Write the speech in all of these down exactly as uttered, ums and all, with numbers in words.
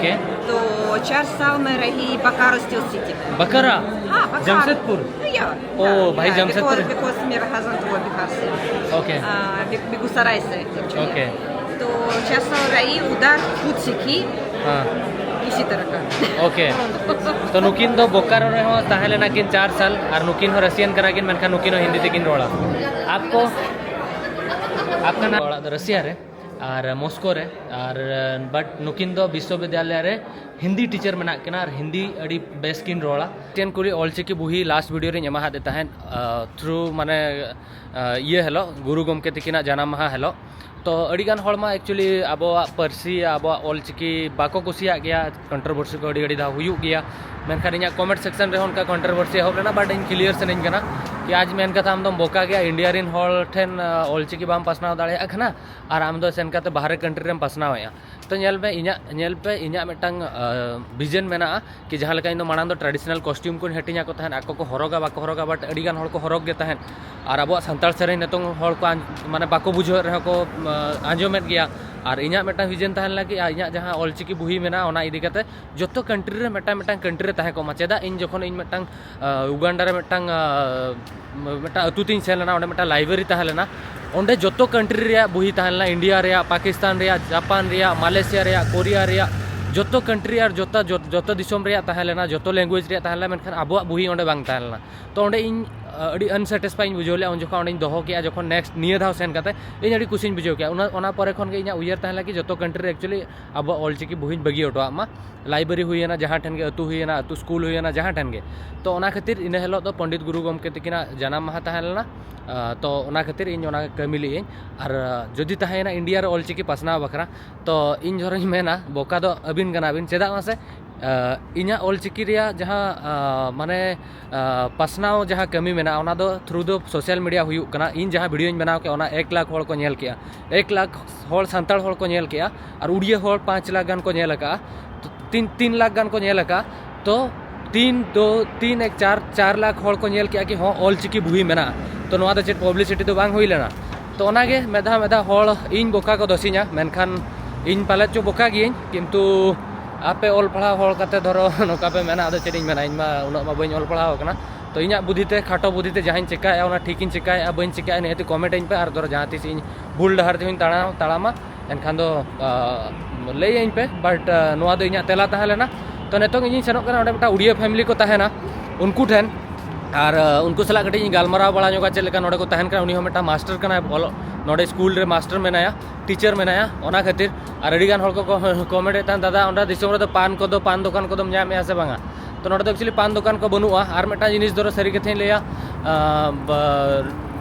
Okay. तो चार साल मैं रही बोकारो स्टील सिटी में। बकरा? हाँ, बोकारो। जमशेदपुर? या, ओ, या, भाई, या, जमशेदपुर। बिकॉज, बिकॉज मेरा हस्बैंड वो बिहार से। ओके। आ, बे-, बेगूसराय से actually। ओके। तो चार साल रही उधर, खुद सीखी हाँ। किसी तरह का। ओके। तो नुकिन दो बोकारो ᱨᱮᱦᱚᱸ ᱛᱟᱦᱮᱸ ᱞᱮᱱᱟ ᱠᱤᱱ ᱪᱟᱨ ᱥᱟᱞ, ᱟᱨ ᱱᱩᱠᱤᱱ ᱦᱚᱸ ᱨᱟᱥᱤᱭᱟᱱ ᱠᱟᱱᱟ ᱠᱤᱱ, ᱢᱮᱱᱠᱷᱟᱱ ᱱᱩᱠᱤᱱ ᱦᱚᱸ ᱦᱤᱱᱫᱤ ᱛᱮᱠᱤᱱ ᱨᱚᱲᱟ᱾ ᱟᱯᱠᱚ, ᱟᱯᱠᱟ ᱱᱟᱢ? ᱚᱲᱟᱜ ᱫᱚ ᱨᱟᱥᱤᱭᱟ ᱨᱮ ᱟᱨ ᱢᱚᱥᱠᱳ ᱨᱮ, ᱟᱨ ᱵᱟᱴ ᱱᱩᱠᱤᱱ ᱫᱚ ᱵᱤᱥᱥᱚᱵᱤᱫᱽᱫᱟᱞᱚᱭ ᱨᱮ ᱦᱤᱱᱫᱤ ᱴᱤᱪᱟᱨ ᱢᱮᱱᱟᱜ ᱠᱤᱱᱟ ᱟᱨ ᱦᱤᱱᱫᱤ ᱟᱹᱰᱤ ᱵᱮᱥ ᱠᱤᱱ ᱨᱚᱲᱟ᱾ ᱴᱮᱱ ᱠᱩᱲᱤ ᱚᱞᱪᱤᱠᱤ ᱵᱩᱦᱤ ᱞᱟᱥᱴ ᱵᱷᱤᱰᱤᱭᱳ ᱨᱤᱧ ᱮᱢᱟᱦᱟᱫ ᱛᱟᱦᱮᱸᱫ, ᱛᱷᱨᱩ ᱢᱟᱱᱮ ᱤᱭᱟᱹ ᱦᱤᱞᱳᱜ ᱜᱩᱨᱩ ᱜᱚᱢᱠᱮ ᱛᱤᱠᱤᱱᱟᱜ ᱡᱟᱱᱟᱢ ᱢᱟᱦᱟ ᱦᱤᱞᱳᱜ᱾ ᱛᱚ ᱟᱹᱰᱤᱜᱟᱱ ᱦᱚᱲ ᱢᱟ actually ᱟᱵᱚᱣᱟᱜ ᱯᱟᱹᱨᱥᱤ, ᱟᱵᱚᱣᱟᱜ ᱚᱞᱪᱤᱠᱤ ᱵᱟᱠᱚ ᱠᱩᱥᱤᱭᱟᱜ ᱜᱮᱭᱟ᱾ ᱠᱚᱱᱴᱨᱳᱵᱷᱟᱨᱥᱤ ᱠᱚ ᱟᱹᱰᱤ ᱟᱹᱰᱤ ᱫᱷᱟᱣ ᱦᱩᱭᱩᱜ ᱜᱮᱭᱟ᱾ ᱢᱮᱱᱠᱷᱟᱱ ᱤᱧᱟᱹᱜ ᱠᱚᱢᱮᱱᱴ ᱥᱮᱠᱥᱚᱱ ᱨᱮᱦᱚᱸ ᱚᱱᱠᱟ ᱠᱚᱱᱴᱨᱳᱵᱷᱟᱨᱥᱤ ᱮᱦᱚᱵ ᱞᱮᱱᱟ, ᱵᱟᱴ ᱤᱧ ᱠᱞᱤᱭᱟᱨ ᱥᱟᱱᱟᱧ ᱠᱟᱱᱟ ᱠᱤ ᱟᱡ ᱢᱮᱱ ᱠᱟᱛᱷᱟ, ᱟᱢ ᱫᱚᱢ ᱵᱚᱠᱟ ᱜᱮᱭᱟ, ᱤᱱᱰᱤᱭᱟ ᱨᱮᱱ ᱦᱚᱲ ᱴᱷᱮᱱ ᱚᱞᱪᱤᱠᱤ ᱵᱟᱢ ᱯᱟᱥᱱᱟᱣ ᱫᱟᱲᱮᱭᱟᱜ ᱠᱟᱱᱟ ᱟᱨ ᱟᱢ ᱫᱚ ᱥᱮᱱ ᱠᱟᱛᱮ ᱵᱟᱦᱨᱮ ᱠᱟᱱᱴᱨᱤ ᱨᱮᱢ ᱯᱟᱥᱱᱟᱣᱮᱫᱼᱟ᱾ ᱛᱚ ᱧᱮᱞ ᱢᱮ, ᱤᱧᱟᱹᱜ, ᱧᱮᱞ ᱯᱮ, ᱤᱧᱟᱹᱜ ᱢᱤᱫᱴᱟᱝ ᱵᱷᱤᱡᱮᱱ ᱢᱮᱱᱟᱜᱼᱟ ᱠᱤ ᱡᱟᱦᱟᱸ ᱞᱮᱠᱟ ᱤᱧ ᱫᱚ ᱢᱟᱲᱟᱝ ᱫᱚ ᱴᱨᱟᱰᱤᱥᱚᱱᱟᱞ ᱠᱚᱥᱴᱤᱭᱩᱢ ᱠᱚᱧ ᱦᱟᱹᱴᱤᱧ ᱟᱠᱚ ᱛᱟᱦᱮᱸᱫ, ᱟᱠᱚ ᱠᱚ ᱦᱚᱨᱚᱜᱟ ᱵᱟᱠᱚ ᱦᱚᱨᱚᱜᱟ, ᱵᱟᱴ ᱟᱹᱰᱤ ᱜᱟᱱ ᱦᱚᱲ ᱠᱚ ᱦᱚᱨᱚᱜ ᱜᱮ ᱛᱟᱦᱮᱸᱫ᱾ ᱟᱨ ᱟᱵᱚᱣᱟᱜ ᱥᱟᱱᱛᱟᱲ ᱥᱮᱨᱮᱧ ᱱᱤᱛᱚᱝ ᱦᱚᱲ ᱠᱚ ᱟᱸᱡ-, ᱢᱟᱱᱮ ᱵᱟᱠᱚ ᱵᱩᱡᱷᱟᱹᱣᱮᱫ ᱨᱮᱦᱚᱸ ᱠᱚ ᱟᱸᱡᱚᱢᱮᱫ ᱜᱮᱭᱟ᱾ ᱟᱨ ᱤᱧᱟᱹᱜ ᱢᱤᱫᱴᱟᱝ ᱵᱷᱤᱡᱮᱱ ᱛᱟᱦᱮᱸ ᱞᱮᱱᱟ ᱠᱤ ᱤᱧᱟᱹᱜ ᱡᱟᱦᱟᱸ ᱚᱞᱪᱤᱠᱤ ᱵᱩᱦᱤ ᱢᱮᱱᱟᱜᱼᱟ, ᱚᱱᱟ ᱤᱫᱤ ᱠᱟᱛᱮ ᱡᱚᱛᱚ ᱠᱟᱱᱴᱨᱤ ᱨᱮ ᱢᱤᱫᱴᱟᱝ ᱢᱤᱫᱴᱟᱝ ᱠᱟᱱᱴᱨᱤ ᱨᱮ ᱛᱟᱦᱮᱸ ᱠᱚᱜ ᱢᱟ᱾ ᱪᱮᱫᱟᱜ ᱤᱧ ᱡᱚᱠᱷᱚᱱ ᱤᱧ ᱢᱤᱫᱴᱟᱝ ᱩᱜᱟᱱᱰᱟ ᱨᱮ ᱢᱤᱫᱴᱟᱝ ᱢᱤᱫᱴᱟᱝ ᱟᱹᱛᱩ ᱛᱤᱧ ᱥᱮᱱ ᱞᱮᱱᱟ, ᱚᱸᱰᱮ ᱢᱤᱫᱴᱟᱝ ᱞᱟᱭᱵᱨᱮᱨᱤ ᱛᱟᱦᱮᱸ ᱞᱮᱱᱟ᱾ ᱚᱸᱰᱮ ᱡᱚᱛᱚ ᱠᱟᱱᱴᱨᱤ ᱨᱮᱭᱟᱜ ᱵᱩᱦᱤ ᱛᱟᱦᱮᱸ ᱞᱮᱱᱟ, ᱤᱱᱰᱤᱭᱟ ᱨᱮᱭᱟᱜ, ᱯᱟᱠᱤᱥᱛᱟᱱ ᱨᱮᱭᱟᱜ, ᱡᱟᱯᱟᱱ ᱨᱮᱭᱟᱜ, ᱢᱟᱞᱮᱥᱤᱭᱟ ᱨᱮᱭᱟᱜ, ᱠᱳᱨᱤᱭᱟ ᱨᱮᱭᱟᱜ, ᱡᱚᱛᱚ ᱠᱟᱱᱴᱨᱤ ᱟᱨ ᱡᱚᱛᱚ, ᱡᱚᱛᱚ ᱫᱤᱥᱚᱢ ᱨᱮᱭᱟᱜ ᱛᱟᱦᱮᱸ ᱞᱮᱱᱟ, ᱡᱚᱛᱚ ᱞᱮᱝᱜᱩᱭᱮᱡᱽ ᱨᱮᱭᱟᱜ ᱛᱟᱦᱮᱸ ᱞᱮᱱᱟ, ᱢᱮᱱᱠᱷᱟᱱ ᱟᱵᱚᱣᱟᱜ ᱵᱩᱦᱤ ᱚᱸᱰᱮ ᱵᱟᱝ ᱛᱟᱦᱮᱸ ᱞᱮᱱᱟ᱾ ᱛᱚ ᱚᱸᱰᱮ ᱤᱧ ᱟᱹᱰᱤ ᱟᱱᱥᱮᱴᱤᱥᱯᱷᱟᱭ ᱤᱧ ᱵᱩᱡᱷᱟᱹᱣ ᱞᱮᱫᱼᱟ᱾ ᱩᱱ ᱡᱚᱠᱷᱚᱱ ᱚᱸᱰᱮᱧ ᱫᱚᱦᱚ ᱠᱮᱫᱼᱟ, ᱡᱚᱠᱷᱚᱱ ᱱᱮᱠᱥᱴ ᱱᱤᱭᱟᱹ ᱫᱷᱟᱣ ᱥᱮᱱ ᱠᱟᱛᱮ ᱤᱧ ᱟᱹᱰᱤ ᱠᱩᱥᱤᱧ ᱵᱩᱡᱷᱟᱹᱣ ᱠᱮᱫᱼᱟ᱾ ᱚᱱᱟ, ᱚᱱᱟ ᱯᱚᱨᱮ ᱠᱷᱚᱱ ᱜᱮ ᱤᱧᱟᱹᱜ ᱩᱭᱦᱟᱹᱨ ᱛᱟᱦᱮᱸ ᱞᱮᱱᱟ ᱠᱤ ᱡᱚᱛᱚ ᱠᱟᱱᱴᱨᱤ ᱨᱮ ᱮᱠᱪᱩᱭᱮᱞᱤ ᱟᱵᱚᱣᱟᱜ ᱚᱞᱪᱤᱠᱤ ᱵᱩᱦᱤᱧ ᱵᱟᱹᱜᱤ ᱦᱚᱴᱚᱣᱟᱜ ᱢᱟ᱾ ᱞᱟᱭᱵᱨᱮᱨᱤ ᱦᱩᱭᱮᱱᱟ, ᱡᱟᱦᱟᱸ ᱴᱷᱮᱱ ᱜᱮ ᱟᱹᱛᱩ ᱦᱩᱭᱮᱱᱟ, ᱟᱹᱛᱩ ᱥᱠᱩᱞ ᱦᱩᱭᱮᱱᱟ, ᱡᱟᱦᱟᱸ ᱴᱷᱮᱱ ᱜᱮ᱾ ᱛᱚ ᱚᱱᱟ ᱠᱷᱟᱹᱛᱤᱨ ᱤᱱᱟᱹ ᱦᱤᱞᱳᱜ ᱫᱚ ᱯᱚᱱᱰᱤᱛ ᱜᱩᱨᱩ ᱜᱚᱢᱠᱮ ᱛᱤᱠᱤᱱᱟᱜ ᱡᱟᱱᱟᱢ ᱢᱟᱦᱟ ᱛᱟᱦᱮᱸ ᱞᱮᱱᱟ᱾ ᱛᱚ ᱚᱱᱟ ᱠᱷᱟᱹᱛᱤᱨ ᱤᱧ ᱚᱱᱟ ᱠᱟᱹᱢᱤ ᱞᱮᱫᱟᱹᱧ᱾ ᱟᱨ ᱡᱩᱫᱤ ᱛᱟᱦᱮᱸᱭᱮᱱᱟ ᱤᱱᱰᱤᱭᱟ ᱨᱮ ᱚᱞᱪᱤᱠᱤ ᱯᱟᱥᱱᱟᱣ ᱵᱟᱠᱷᱨᱟ, ᱛᱚ ᱤᱧ ᱫᱷᱚᱨᱚᱧ ᱢᱮᱱᱟ, ᱵᱚᱠᱟ ᱫᱚ ᱟᱹᱵᱤᱱ ᱠᱟᱱᱟᱵᱤᱱ᱾ ᱪᱮᱫᱟᱜ ᱢᱟᱥᱮ? ᱤᱧᱟᱹᱜ ᱚᱞᱪᱤᱠᱤ ᱨᱮᱭᱟᱜ ᱡᱟᱦᱟᱸ ᱢᱟᱱᱮ ᱯᱟᱥᱱᱟᱣ ᱡᱟᱦᱟᱸ ᱠᱟᱹᱢᱤ ᱢᱮᱱᱟᱜᱼᱟ, ᱚᱱᱟ ᱫᱚ ᱛᱷᱨᱩ ᱫᱚ ᱥᱳᱥᱟᱞ ᱢᱤᱰᱤᱭᱟ ᱦᱩᱭᱩᱜ ᱠᱟᱱᱟ᱾ ᱤᱧ ᱡᱟᱦᱟᱸ ᱵᱷᱤᱰᱤᱭᱳᱧ ᱵᱮᱱᱟᱣ ᱠᱮᱫ, ᱚᱱᱟ ᱮᱠ ᱞᱟᱠᱷ ᱦᱚᱲ ᱠᱚ ᱧᱮᱞ ᱠᱮᱜᱼᱟ᱾ ᱮᱠ ᱞᱟᱠᱷ ᱦᱚᱲ, ᱥᱟᱱᱛᱟᱲ ᱦᱚᱲ ᱠᱚ ᱧᱮᱞ ᱠᱮᱜᱼᱟ, ᱟᱨ ᱩᱲᱤᱭᱟᱹ ᱦᱚᱲ ᱯᱟᱸᱪ ᱞᱟᱠᱷ ᱜᱟᱱ ᱠᱚ ᱧᱮᱞ ᱟᱠᱟᱜᱼᱟ᱾ ᱛᱤᱱ, ᱛᱤᱱ ᱞᱟᱠᱷ ᱜᱟᱱ ᱠᱚ ᱧᱮᱞ ᱟᱠᱟᱜᱼᱟ᱾ ᱛᱚ ᱛᱤᱱ ᱫᱚ, ᱛᱤᱱ ᱮᱠ ᱪᱟᱨ, ᱪᱟᱨ ᱞᱟᱠᱷ ᱦᱚᱲ ᱠᱚ ᱧᱮᱞ ᱠᱮᱜᱼᱟ ᱠᱤ ᱦᱚᱸ ᱚᱞᱪᱤᱠᱤ ᱵᱩᱦᱤ ᱢᱮᱱᱟᱜᱼᱟ᱾ ᱛᱚ ᱱᱚᱣᱟ ᱫᱚ ᱪᱮᱫ ᱯᱟᱵᱽᱞᱤᱥᱤᱴᱤ ᱫᱚ ᱵᱟᱝ ᱦᱩᱭ ᱞᱮᱱᱟ? ᱛᱚ ᱚᱱᱟᱜᱮ ᱢᱮᱫᱷᱟ ᱢᱮᱫᱷᱟ ᱦᱚᱲ ᱤᱧ ᱵᱚᱠᱟ ᱠᱚ ᱫᱚᱥᱤᱧᱟ, ᱢᱮᱱᱠᱷᱟᱱ ᱤᱧ ᱯᱟᱞᱮᱫ ᱪᱚ ᱵᱚᱠᱟ ᱜᱤᱭᱟᱹᱧ, ᱠᱤᱱᱛᱩ ᱟᱯᱮ ᱚᱞ ᱯᱟᱲᱦᱟᱣ ᱦᱚᱲ ᱠᱟᱛᱮ ᱫᱷᱚᱨᱚ ᱱᱚᱝᱠᱟ ᱯᱮ ᱢᱮᱱᱟ, ᱟᱫᱚ ᱪᱮᱫ ᱤᱧ ᱢᱮᱱᱟ, ᱤᱧ ᱢᱟ ᱩᱱᱟᱹᱜ ᱢᱟ ᱵᱟᱹᱧ ᱚᱞ ᱯᱟᱲᱦᱟᱣ ᱟᱠᱟᱱᱟ᱾ ᱛᱚ ᱤᱧᱟᱹᱜ ᱵᱩᱫᱷᱤ ᱛᱮ, ᱠᱷᱟᱴᱚ ᱵᱩᱫᱷᱤ ᱛᱮ ᱡᱟᱦᱟᱸᱧ ᱪᱮᱠᱟᱭᱮᱫᱼᱟ, ᱚᱱᱟ ᱴᱷᱤᱠᱤᱧ ᱪᱮᱠᱟᱭᱮᱫᱼᱟ, ᱵᱟᱹᱧ ᱪᱮᱠᱟᱭᱮᱫᱼᱟ, ᱱᱤᱦᱟᱹᱛᱤ comment ᱟᱹᱧ ᱯᱮ᱾ ᱟᱨ ᱫᱷᱚᱨᱚ ᱡᱟᱦᱟᱸ ᱛᱤᱥ ᱤᱧ ᱵᱷᱩᱞ ᱰᱟᱦᱟᱨ ᱛᱮᱦᱚᱧ ᱛᱟᱲᱟᱢ, ᱛᱟᱲᱟᱢᱟ, ᱮᱱᱠᱷᱟᱱ ᱫᱚ, ᱟᱸ, ᱞᱟᱹᱭᱟᱹᱧ ᱯᱮ᱾ But, ᱟᱸ, ᱱᱚᱣᱟ ᱫᱚ ᱤᱧᱟᱹᱜ ᱛᱮᱞᱟ ᱛᱟᱦᱮᱸ ᱞᱮᱱᱟ᱾ ᱛᱚ ᱱᱤᱛᱚᱝ ᱤᱧᱤᱧ ᱥᱮᱱᱚᱜ ᱠᱟᱱᱟ, ᱚᱸᱰᱮ ᱢᱤᱫᱴᱟᱝ ᱩᱲᱤᱭᱟ family ᱠᱚ ᱛᱟᱦᱮᱱᱟ, ᱩᱱᱠᱩ ᱴᱷᱮᱱ᱾ ᱟᱨ, ᱟᱸ, ᱩᱱᱠᱩ ᱥᱟᱞᱟᱜ ᱠᱟᱹᱴᱤᱡ ᱤᱧ ᱜᱟᱞᱢᱟᱨᱟᱣ ᱵᱟᱲᱟ ᱧᱚᱜᱟ, ᱪᱮᱫ ᱞᱮᱠᱟ ᱱᱚᱰᱮ ᱠᱚ ᱛᱟᱦᱮᱱ ᱠᱟᱱᱟ᱾ ᱩᱱᱤ ᱦᱚᱸ ᱢᱤᱫᱴᱟᱝ ᱢᱟᱥᱴᱟᱨ ᱠᱟᱱᱟᱭ, ᱚᱞᱚᱜ, ᱱᱚᱰᱮ ᱥᱠᱩᱞ ᱨᱮ ᱢᱟᱥᱴᱟᱨ ᱢᱮᱱᱟᱭᱟ, ᱴᱤᱪᱟᱨ ᱢᱮᱱᱟᱭᱟ᱾ ᱚᱱᱟ ᱠᱷᱟᱹᱛᱤᱨ ᱟᱨ ᱟᱹᱰᱤ ᱜᱟᱱ ᱦᱚᱲ ᱠᱚ ᱠᱚ comment ᱮᱫ ᱛᱟᱦᱮᱱ, "ᱫᱟᱫᱟ, ᱚᱸᱰᱮ ᱫᱤᱥᱚᱢ ᱨᱮᱫᱚ ᱯᱟᱱ ᱠᱚᱫᱚ, ᱯᱟᱱ ᱫᱚᱠᱟᱱ ᱠᱚᱫᱚᱢ ᱧᱟᱢᱮᱫᱼᱟ ᱥᱮ ᱵᱟᱝᱟ?" ᱛᱚ ᱱᱚᱰᱮ ᱫᱚ actually ᱯᱟᱱ ᱫᱚᱠᱟᱱ ᱠᱚ ᱵᱟᱹᱱᱩᱜᱼᱟ᱾ ᱟᱨ ᱢᱤᱫᱴᱟᱝ ᱡᱤᱱᱤᱥ ᱫᱷᱚᱨᱚ ᱥᱟᱹᱨᱤ ᱠᱟᱛᱷᱟᱧ ᱞᱟᱹᱭᱟ, ᱟᱸ, ᱵᱟ-,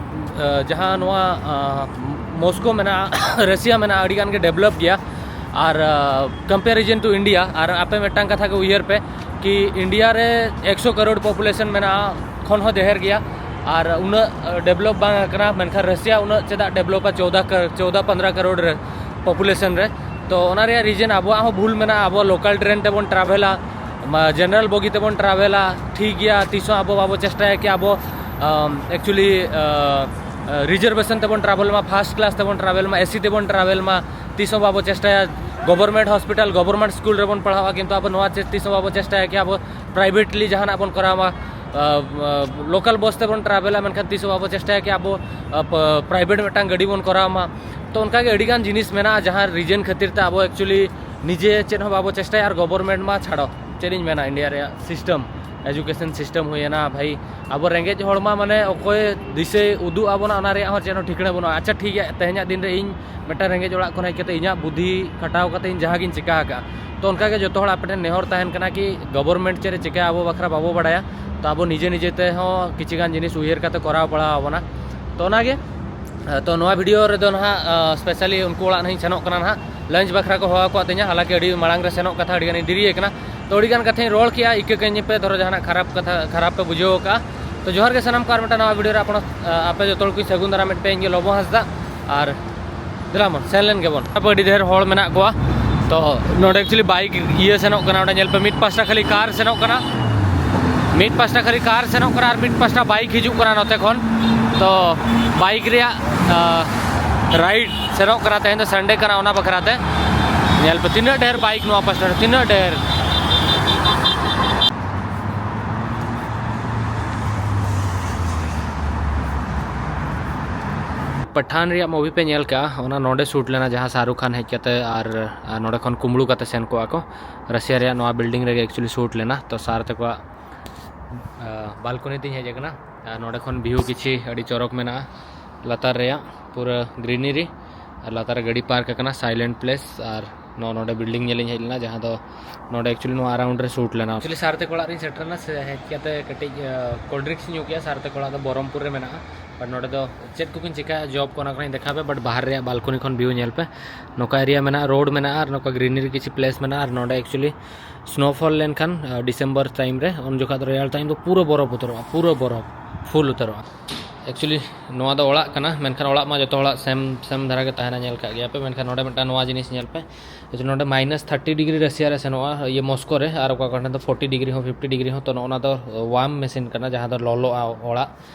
ᱟᱸ, ᱡᱟᱦᱟᱸ ᱱᱚᱣᱟ, ᱟᱸ, ᱢᱚᱥᱠᱳ ᱢᱮᱱᱟᱜᱼᱟ, ᱨᱟᱥᱤᱭᱟ ᱢᱮᱱᱟᱜᱼᱟ, ᱟᱹᱰᱤ ᱜᱟᱱ ᱜᱮ develop ᱜᱮᱭᱟ᱾ ᱟᱨ, ᱟᱸ, comparison to India, ᱟᱨ ᱟᱯᱮ ᱢᱤᱫᱴᱟᱝ ᱠᱟᱛᱷᱟ ᱜᱮ ᱩᱭᱦᱟᱹᱨ ᱯᱮ ᱠᱤ ᱤᱱᱰᱤᱭᱟ ᱨᱮ ᱮᱠᱥᱚ ᱠᱟᱨᱳᱲ population ᱢᱮᱱᱟᱜᱼᱟ, ᱠᱷᱚᱱ ᱦᱚᱸ ᱰᱷᱮᱨ ᱜᱮᱭᱟ, ᱟᱨ ᱩᱱᱟᱹᱜ, ᱟᱸ, develop ᱵᱟᱝ ᱠᱟᱱᱟ, ᱢᱮᱱᱠᱷᱟᱱ ᱨᱟᱥᱤᱭᱟ ᱩᱱᱟᱹᱜ ᱪᱮᱫᱟᱜ develop ᱟ, ᱪᱳᱣᱫᱟ ᱠᱟ-, ᱪᱳᱣᱫᱟ ᱯᱚᱱᱫᱽᱨᱚ ᱠᱟᱨᱳᱲ ᱨᱮ population ᱨᱮ? ᱛᱚ ᱚᱱᱟ ᱨᱮᱭᱟᱜ reason ᱟᱵᱚᱣᱟᱜ ᱦᱚᱸ ᱵᱷᱩᱞ ᱢᱮᱱᱟᱜᱼᱟ, ᱟᱵᱚ local train ᱛᱮᱵᱚᱱ travel ᱟ, ᱢᱟ-, general bogie ᱛᱮᱵᱚᱱ travel ᱟ, ᱴᱷᱤᱠ ᱜᱮᱭᱟ, ᱛᱤᱥ ᱦᱚᱸ ᱟᱵᱚ ᱵᱟᱵᱚ ᱪᱮᱥᱴᱟᱭᱟ ᱠᱤ ᱟᱵᱚ, ᱟᱢ, actually, ᱟ, ᱟ, reservation ᱛᱮᱵᱚᱱ travel ᱢᱟ, first class ᱛᱮᱵᱚᱱ travel ᱢᱟ, AC ᱛᱮᱵᱚᱱ travel ᱢᱟ, ᱛᱤᱥ ᱦᱚᱸ ᱵᱟᱵᱚ ᱪᱮᱥᱴᱟᱭᱟ᱾ Government hospital, government ᱥᱠᱩᱞ ᱨᱮᱵᱚᱱ ᱯᱟᱲᱦᱟᱜᱼᱟ, ᱠᱤᱱᱛᱩ ᱟᱵᱚ ᱱᱚᱣᱟ ᱪᱮ-, ᱛᱤᱥ ᱦᱚᱸ ᱵᱟᱵᱚ ᱪᱮᱥᱴᱟᱭᱟ ᱠᱤ ᱟᱵᱚ privately ᱡᱟᱦᱟᱱᱟᱜ ᱵᱚᱱ ᱠᱚᱨᱟᱣ ᱢᱟ, ᱟ, ᱟ, local bus ᱛᱮᱵᱚᱱ travel ᱟ, ᱢᱮᱱᱠᱷᱟᱱ ᱛᱤᱥ ᱦᱚᱸ ᱵᱟᱵᱚ ᱪᱮᱥᱴᱟᱭᱟ ᱠᱤ ᱟᱵᱚ, ᱟ, ᱯ-, private ᱢᱤᱫᱴᱟᱝ ᱜᱟᱹᱰᱤ ᱵᱚᱱ ᱠᱚᱨᱟᱣ ᱢᱟ᱾ ᱛᱚ ᱚᱱᱠᱟᱜᱮ ᱟᱹᱰᱤᱜᱟᱱ ᱡᱤᱱᱤᱥ ᱢᱮᱱᱟᱜᱼᱟ, ᱡᱟᱦᱟᱸ reason ᱠᱷᱟᱹᱛᱤᱨ ᱛᱮ ᱟᱵᱚ actually ᱱᱤᱡᱮ ᱪᱮᱫ ᱦᱚᱸ ᱵᱟᱵᱚ ᱪᱮᱥᱴᱟᱭᱟ, ᱟᱨ government ᱢᱟ ᱪᱷᱟᱲᱚ, ᱪᱮᱫ ᱤᱧ ᱢᱮᱱᱟ, ᱤᱱᱰᱤᱭᱟ ᱨᱮᱭᱟᱜ system, education system ᱦᱩᱭᱮᱱᱟ ᱵᱷᱟᱭ, ᱟᱵᱚ ᱨᱮᱸᱜᱮᱡ ᱦᱚᱲ ᱢᱟ ᱢᱟᱱᱮ ᱚᱠᱚᱭ ᱫᱤᱥᱟᱹᱭ ᱩᱫᱩᱜ ᱟᱵᱚᱱᱟ, ᱚᱱᱟ ᱨᱮᱭᱟᱜ ᱦᱚᱸ ᱪᱮᱫ ᱦᱚᱸ ᱴᱷᱤᱠᱟᱹᱱᱟ ᱵᱟᱹᱱᱩᱜᱼᱟ᱾ ᱟᱪᱪᱷᱟ, ᱴᱷᱤᱠ ᱜᱮᱭᱟ, ᱛᱮᱦᱮᱧᱟᱜ ᱫᱤᱱ ᱨᱮ ᱤᱧ ᱢᱤᱫᱴᱟᱝ ᱨᱮᱸᱜᱮᱡ ᱚᱲᱟᱜ ᱠᱷᱚᱱ ᱦᱮᱡ ᱠᱟᱛᱮ ᱤᱧᱟᱹᱜ ᱵᱩᱫᱷᱤ ᱠᱷᱟᱴᱟᱣ ᱠᱟᱛᱮ ᱤᱧ ᱡᱟᱦᱟᱸ ᱜᱤᱧ ᱪᱤᱠᱟ ᱟᱠᱟᱫᱼᱟ, ᱛᱚ ᱚᱱᱠᱟᱜᱮ ᱡᱚᱛᱚ ᱦᱚᱲ ᱟᱯᱮ ᱴᱷᱮᱱ ᱱᱮᱦᱚᱨ ᱛᱟᱦᱮᱱ ᱠᱟᱱᱟ ᱠᱤ government ᱪᱮᱫ ᱮ ᱪᱤᱠᱟᱹᱭᱟ ᱟᱵᱚ ᱵᱟᱠᱷᱨᱟ ᱵᱟᱵᱚ ᱵᱟᱲᱟᱭᱟ, ᱛᱚ ᱟᱵᱚ ᱱᱤᱡᱮ ᱱᱤᱡᱮ ᱛᱮᱦᱚᱸ ᱠᱤᱪᱷᱩ ᱜᱟᱱ ᱡᱤᱱᱤᱥ ᱩᱭᱦᱟᱹᱨ ᱠᱟᱛᱮ ᱠᱚᱨᱟᱣ ᱯᱟᱲᱟᱣ ᱟᱵᱚᱱᱟ᱾ ᱛᱚ ᱚᱱᱟᱜᱮ, ᱛᱚ ᱱᱚᱣᱟ video ᱨᱮᱫᱚ ᱱᱟᱦᱟᱜ, ᱟ, specially ᱩᱱᱠᱩ ᱚᱲᱟᱜ ᱱᱟᱦᱟᱜ ᱤᱧ ᱥᱮᱱᱚᱜ ᱠᱟᱱᱟ ᱱᱟᱦᱟᱜ, lunch ᱵᱟᱠᱷᱨᱟ ᱠᱚ ᱦᱚᱦᱚ ᱟᱠᱟᱫ ᱛᱤᱧᱟ, ᱦᱟᱞᱟᱝᱠᱤ ᱟᱹᱰᱤ ᱢᱟᱲᱟᱝ ᱨᱮ ᱥᱮᱱᱚᱜ ᱠᱟᱛᱷᱟ ᱟᱹᱰᱤ ᱜᱟᱱᱤᱧ ᱫᱮᱨᱤ ᱟᱠᱟᱱᱟ᱾ ᱛᱚ ᱟᱹᱰᱤ ᱜᱟᱱ ᱠᱟᱛᱷᱟᱧ ᱨᱚᱲ ᱠᱮᱜᱼᱟ, ᱤᱠᱟᱹ ᱠᱟᱹᱧ ᱯᱮ, ᱫᱷᱚᱨᱚ ᱡᱟᱦᱟᱱᱟᱜ ᱠᱷᱟᱨᱟᱯ ᱠᱟᱛᱷᱟ, ᱠᱷᱟᱨᱟᱯ ᱯᱮ ᱵᱩᱡᱷᱟᱹᱣ ᱟᱠᱟᱫᱼᱟ᱾ ᱛᱚ ᱡᱚᱦᱟᱨ ᱜᱮ ᱥᱟᱱᱟᱢ ᱠᱚ, ᱟᱨ ᱢᱤᱫᱴᱟᱝ ᱱᱟᱣᱟ video ᱨᱮ ᱟᱯᱱᱟ-, ᱟ, ᱟᱯᱮ ᱡᱚᱛᱚ ᱦᱚᱲ ᱠᱚᱧ ᱥᱟᱹᱜᱩᱱ ᱫᱟᱨᱟᱢᱮᱫ ᱯᱮ, ᱤᱧ ᱜᱮ ᱞᱚᱵᱚ ᱦᱟᱸᱥᱫᱟ, ᱟᱨ ᱫᱮᱞᱟ ᱵᱚᱱ ᱥᱮᱱ ᱞᱮᱱ ᱜᱮᱵᱚᱱ᱾ ᱟᱵᱚ ᱟᱹᱰᱤ ᱰᱷᱮᱨ ᱦᱚᱲ ᱢᱮᱱᱟᱜ ᱠᱚᱣᱟ᱾ ᱛᱚ ᱱᱚᱰᱮ actually bike ᱤᱭᱟᱹ ᱥᱮᱱᱚᱜ ᱠᱟᱱᱟ, ᱚᱸᱰᱮ ᱧᱮᱞ ᱯᱮ, ᱢᱤᱫ ᱯᱟᱥᱴᱟ ᱠᱷᱟᱹᱞᱤ car ᱥᱮᱱᱚᱜ ᱠᱟᱱᱟ, ᱢᱤᱫ ᱯᱟᱥᱴᱟ ᱠᱷᱟᱹᱞᱤ car ᱥᱮᱱᱚᱜ ᱠᱟᱱᱟ ᱟᱨ ᱢᱤᱫ ᱯᱟᱥᱴᱟ bike ᱦᱤᱡᱩᱜ ᱠᱟᱱᱟ ᱱᱚᱛᱮ ᱠᱷᱚᱱ᱾ ᱛᱚ bike ᱨᱮᱭᱟᱜ, ᱟ, ride ᱥᱮᱱᱚᱜ ᱠᱟᱱᱟ, ᱛᱮᱦᱮᱧ ᱫᱚ Sunday ᱠᱟᱱᱟ, ᱚᱱᱟ ᱵᱟᱠᱷᱨᱟ ᱛᱮ᱾ ᱧᱮᱞ ᱯᱮ ᱛᱤᱱᱟᱹᱜ ᱰᱷᱮᱨ ᱵᱟᱭᱤᱠ ᱱᱚᱣᱟ ᱯᱟᱥᱴᱟ ᱨᱮ, ᱛᱤᱱᱟᱹᱜ ᱰᱷᱮᱨ᱾ ᱯᱟᱴᱷᱟᱱ ᱨᱮᱭᱟᱜ movie ᱯᱮ ᱧᱮᱞ ᱠᱟᱜᱼᱟ, ᱚᱱᱟ ᱱᱚᱰᱮ shoot ᱞᱮᱱᱟ, ᱡᱟᱦᱟᱸ ᱥᱟᱦᱨᱩᱠ ᱠᱷᱟᱱ ᱦᱮᱡ ᱠᱟᱛᱮ ᱟᱨ, ᱟᱨ ᱱᱚᱰᱮ ᱠᱷᱚᱱ ᱠᱩᱢᱵᱽᱲᱩ ᱠᱟᱛᱮ ᱥᱮᱱ ᱠᱚᱜᱼᱟ ᱠᱚ᱾ ᱨᱟᱥᱤᱭᱟ ᱨᱮᱭᱟᱜ ᱱᱚᱣᱟ building ᱨᱮᱜᱮ actually shoot ᱞᱮᱱᱟ᱾ ᱛᱚ ᱥᱟᱨ ᱛᱟᱠᱚᱣᱟᱜ, ᱟ, balcony ᱛᱤᱧ ᱦᱮᱡ ᱟᱠᱟᱱᱟ᱾ ᱟᱨ ᱱᱚᱰᱮ ᱠᱷᱚᱱ view ᱠᱤᱪᱷᱤ ᱟᱹᱰᱤ ᱪᱚᱨᱚᱠ ᱢᱮᱱᱟᱜᱼᱟ, ᱞᱟᱛᱟᱨ ᱨᱮᱭᱟᱜ ᱯᱩᱨᱟᱹ greenery᱾ ᱟᱨ ᱞᱟᱛᱟᱨ ᱨᱮ ᱜᱟᱹᱰᱤ park ᱟᱠᱟᱱᱟ, silent place᱾ ᱟᱨ ᱱᱚᱜᱼᱚ ᱱᱚᱰᱮ building ᱧᱮᱞᱤᱧ ᱦᱮᱡ ᱞᱮᱱᱟ, ᱡᱟᱦᱟᱸ ᱫᱚ ᱱᱚᱰᱮ actually ᱱᱚᱣᱟ around ᱨᱮ shoot ᱞᱮᱱᱟ᱾ Actually ᱥᱟᱨ ᱛᱟᱠᱚ ᱚᱲᱟᱜ ᱨᱤᱧ ᱥᱮᱴᱮᱨ ᱮᱱᱟ, ᱥᱮ ᱦᱮᱡ ᱠᱟᱛᱮ ᱠᱟᱹᱴᱤᱡ, ᱟ, cold drinks ᱤᱧ ᱧᱩ ᱠᱮᱜᱼᱟ᱾ ᱥᱟᱨ ᱛᱟᱠᱚ ᱚᱲᱟᱜ ᱫᱚ ᱵᱚᱦᱨᱚᱢᱯᱩᱨ ᱨᱮ ᱢᱮᱱᱟᱜᱼᱟ᱾ But ᱱᱚᱰᱮ ᱫᱚ ᱪᱮᱫ ᱠᱚᱠᱤᱱ ᱪᱤᱠᱟᱹᱭᱟ, job ᱠᱚ, ᱚᱱᱟ ᱠᱚᱧ ᱫᱮᱠᱷᱟᱣ ᱯᱮ᱾ But ᱵᱟᱦᱨᱮ ᱨᱮᱭᱟᱜ balcony ᱠᱷᱚᱱ view ᱧᱮᱞ ᱯᱮ, ᱱᱚᱝᱠᱟ area ᱢᱮᱱᱟᱜᱼᱟ, road ᱢᱮᱱᱟᱜᱼᱟ ᱟᱨ ᱱᱚᱝᱠᱟ greenery ᱠᱤᱪᱷᱤ place ᱢᱮᱱᱟᱜᱼᱟ᱾ ᱟᱨ ᱱᱚᱰᱮ actually snowfall ᱞᱮᱱᱠᱷᱟᱱ, ᱟ, December time ᱨᱮ, ᱩᱱ ᱡᱚᱠᱷᱟᱡ ᱫᱚ ᱨᱮᱭᱟᱲ time ᱫᱚ ᱯᱩᱨᱟᱹ ᱵᱚᱨᱚᱯ ᱩᱛᱟᱹᱨᱚᱜᱼᱟ, ᱯᱩᱨᱟᱹ ᱵᱚᱨᱚᱯ, full ᱩᱛᱟᱹᱨᱚᱜᱼᱟ᱾ Actually ᱱᱚᱣᱟ ᱫᱚ ᱚᱲᱟᱜ ᱠᱟᱱᱟ, ᱢᱮᱱᱠᱷᱟᱱ ᱚᱲᱟᱜ ᱢᱟ ᱡᱚᱛᱚ ᱦᱚᱲᱟᱜ same, same ᱫᱷᱟᱨᱟ ᱜᱮ ᱛᱟᱦᱮᱱᱟ, ᱧᱮᱞ ᱠᱟᱜ ᱜᱮᱭᱟ ᱯᱮ᱾ ᱢᱮᱱᱠᱷᱟᱱ ᱱᱚᱰᱮ ᱢᱤᱫᱴᱟᱝ ᱱᱚᱣᱟ ᱡᱤᱱᱤᱥ ᱧᱮᱞ ᱯᱮ, actually ᱱᱚᱰᱮ minus thirty degree ᱨᱟᱥᱤᱭᱟ ᱨᱮ ᱥᱮᱱᱚᱜᱼᱟ, ᱤᱭᱟᱹ ᱢᱚᱥᱠᱳ ᱨᱮ, ᱟᱨ ᱚᱠᱟ ᱠᱚᱨᱮ ᱫᱚ forty degree ᱦᱚᱸ, fifty degree ᱦᱚᱸ᱾ ᱛᱚ ᱱᱚᱜᱼᱚ ᱱᱚᱣᱟ ᱫᱚ warm machine ᱠᱟᱱᱟ, ᱡᱟᱦᱟᱸ ᱫᱚ ᱞᱚᱞᱚᱜᱼᱟ ᱚᱲᱟᱜ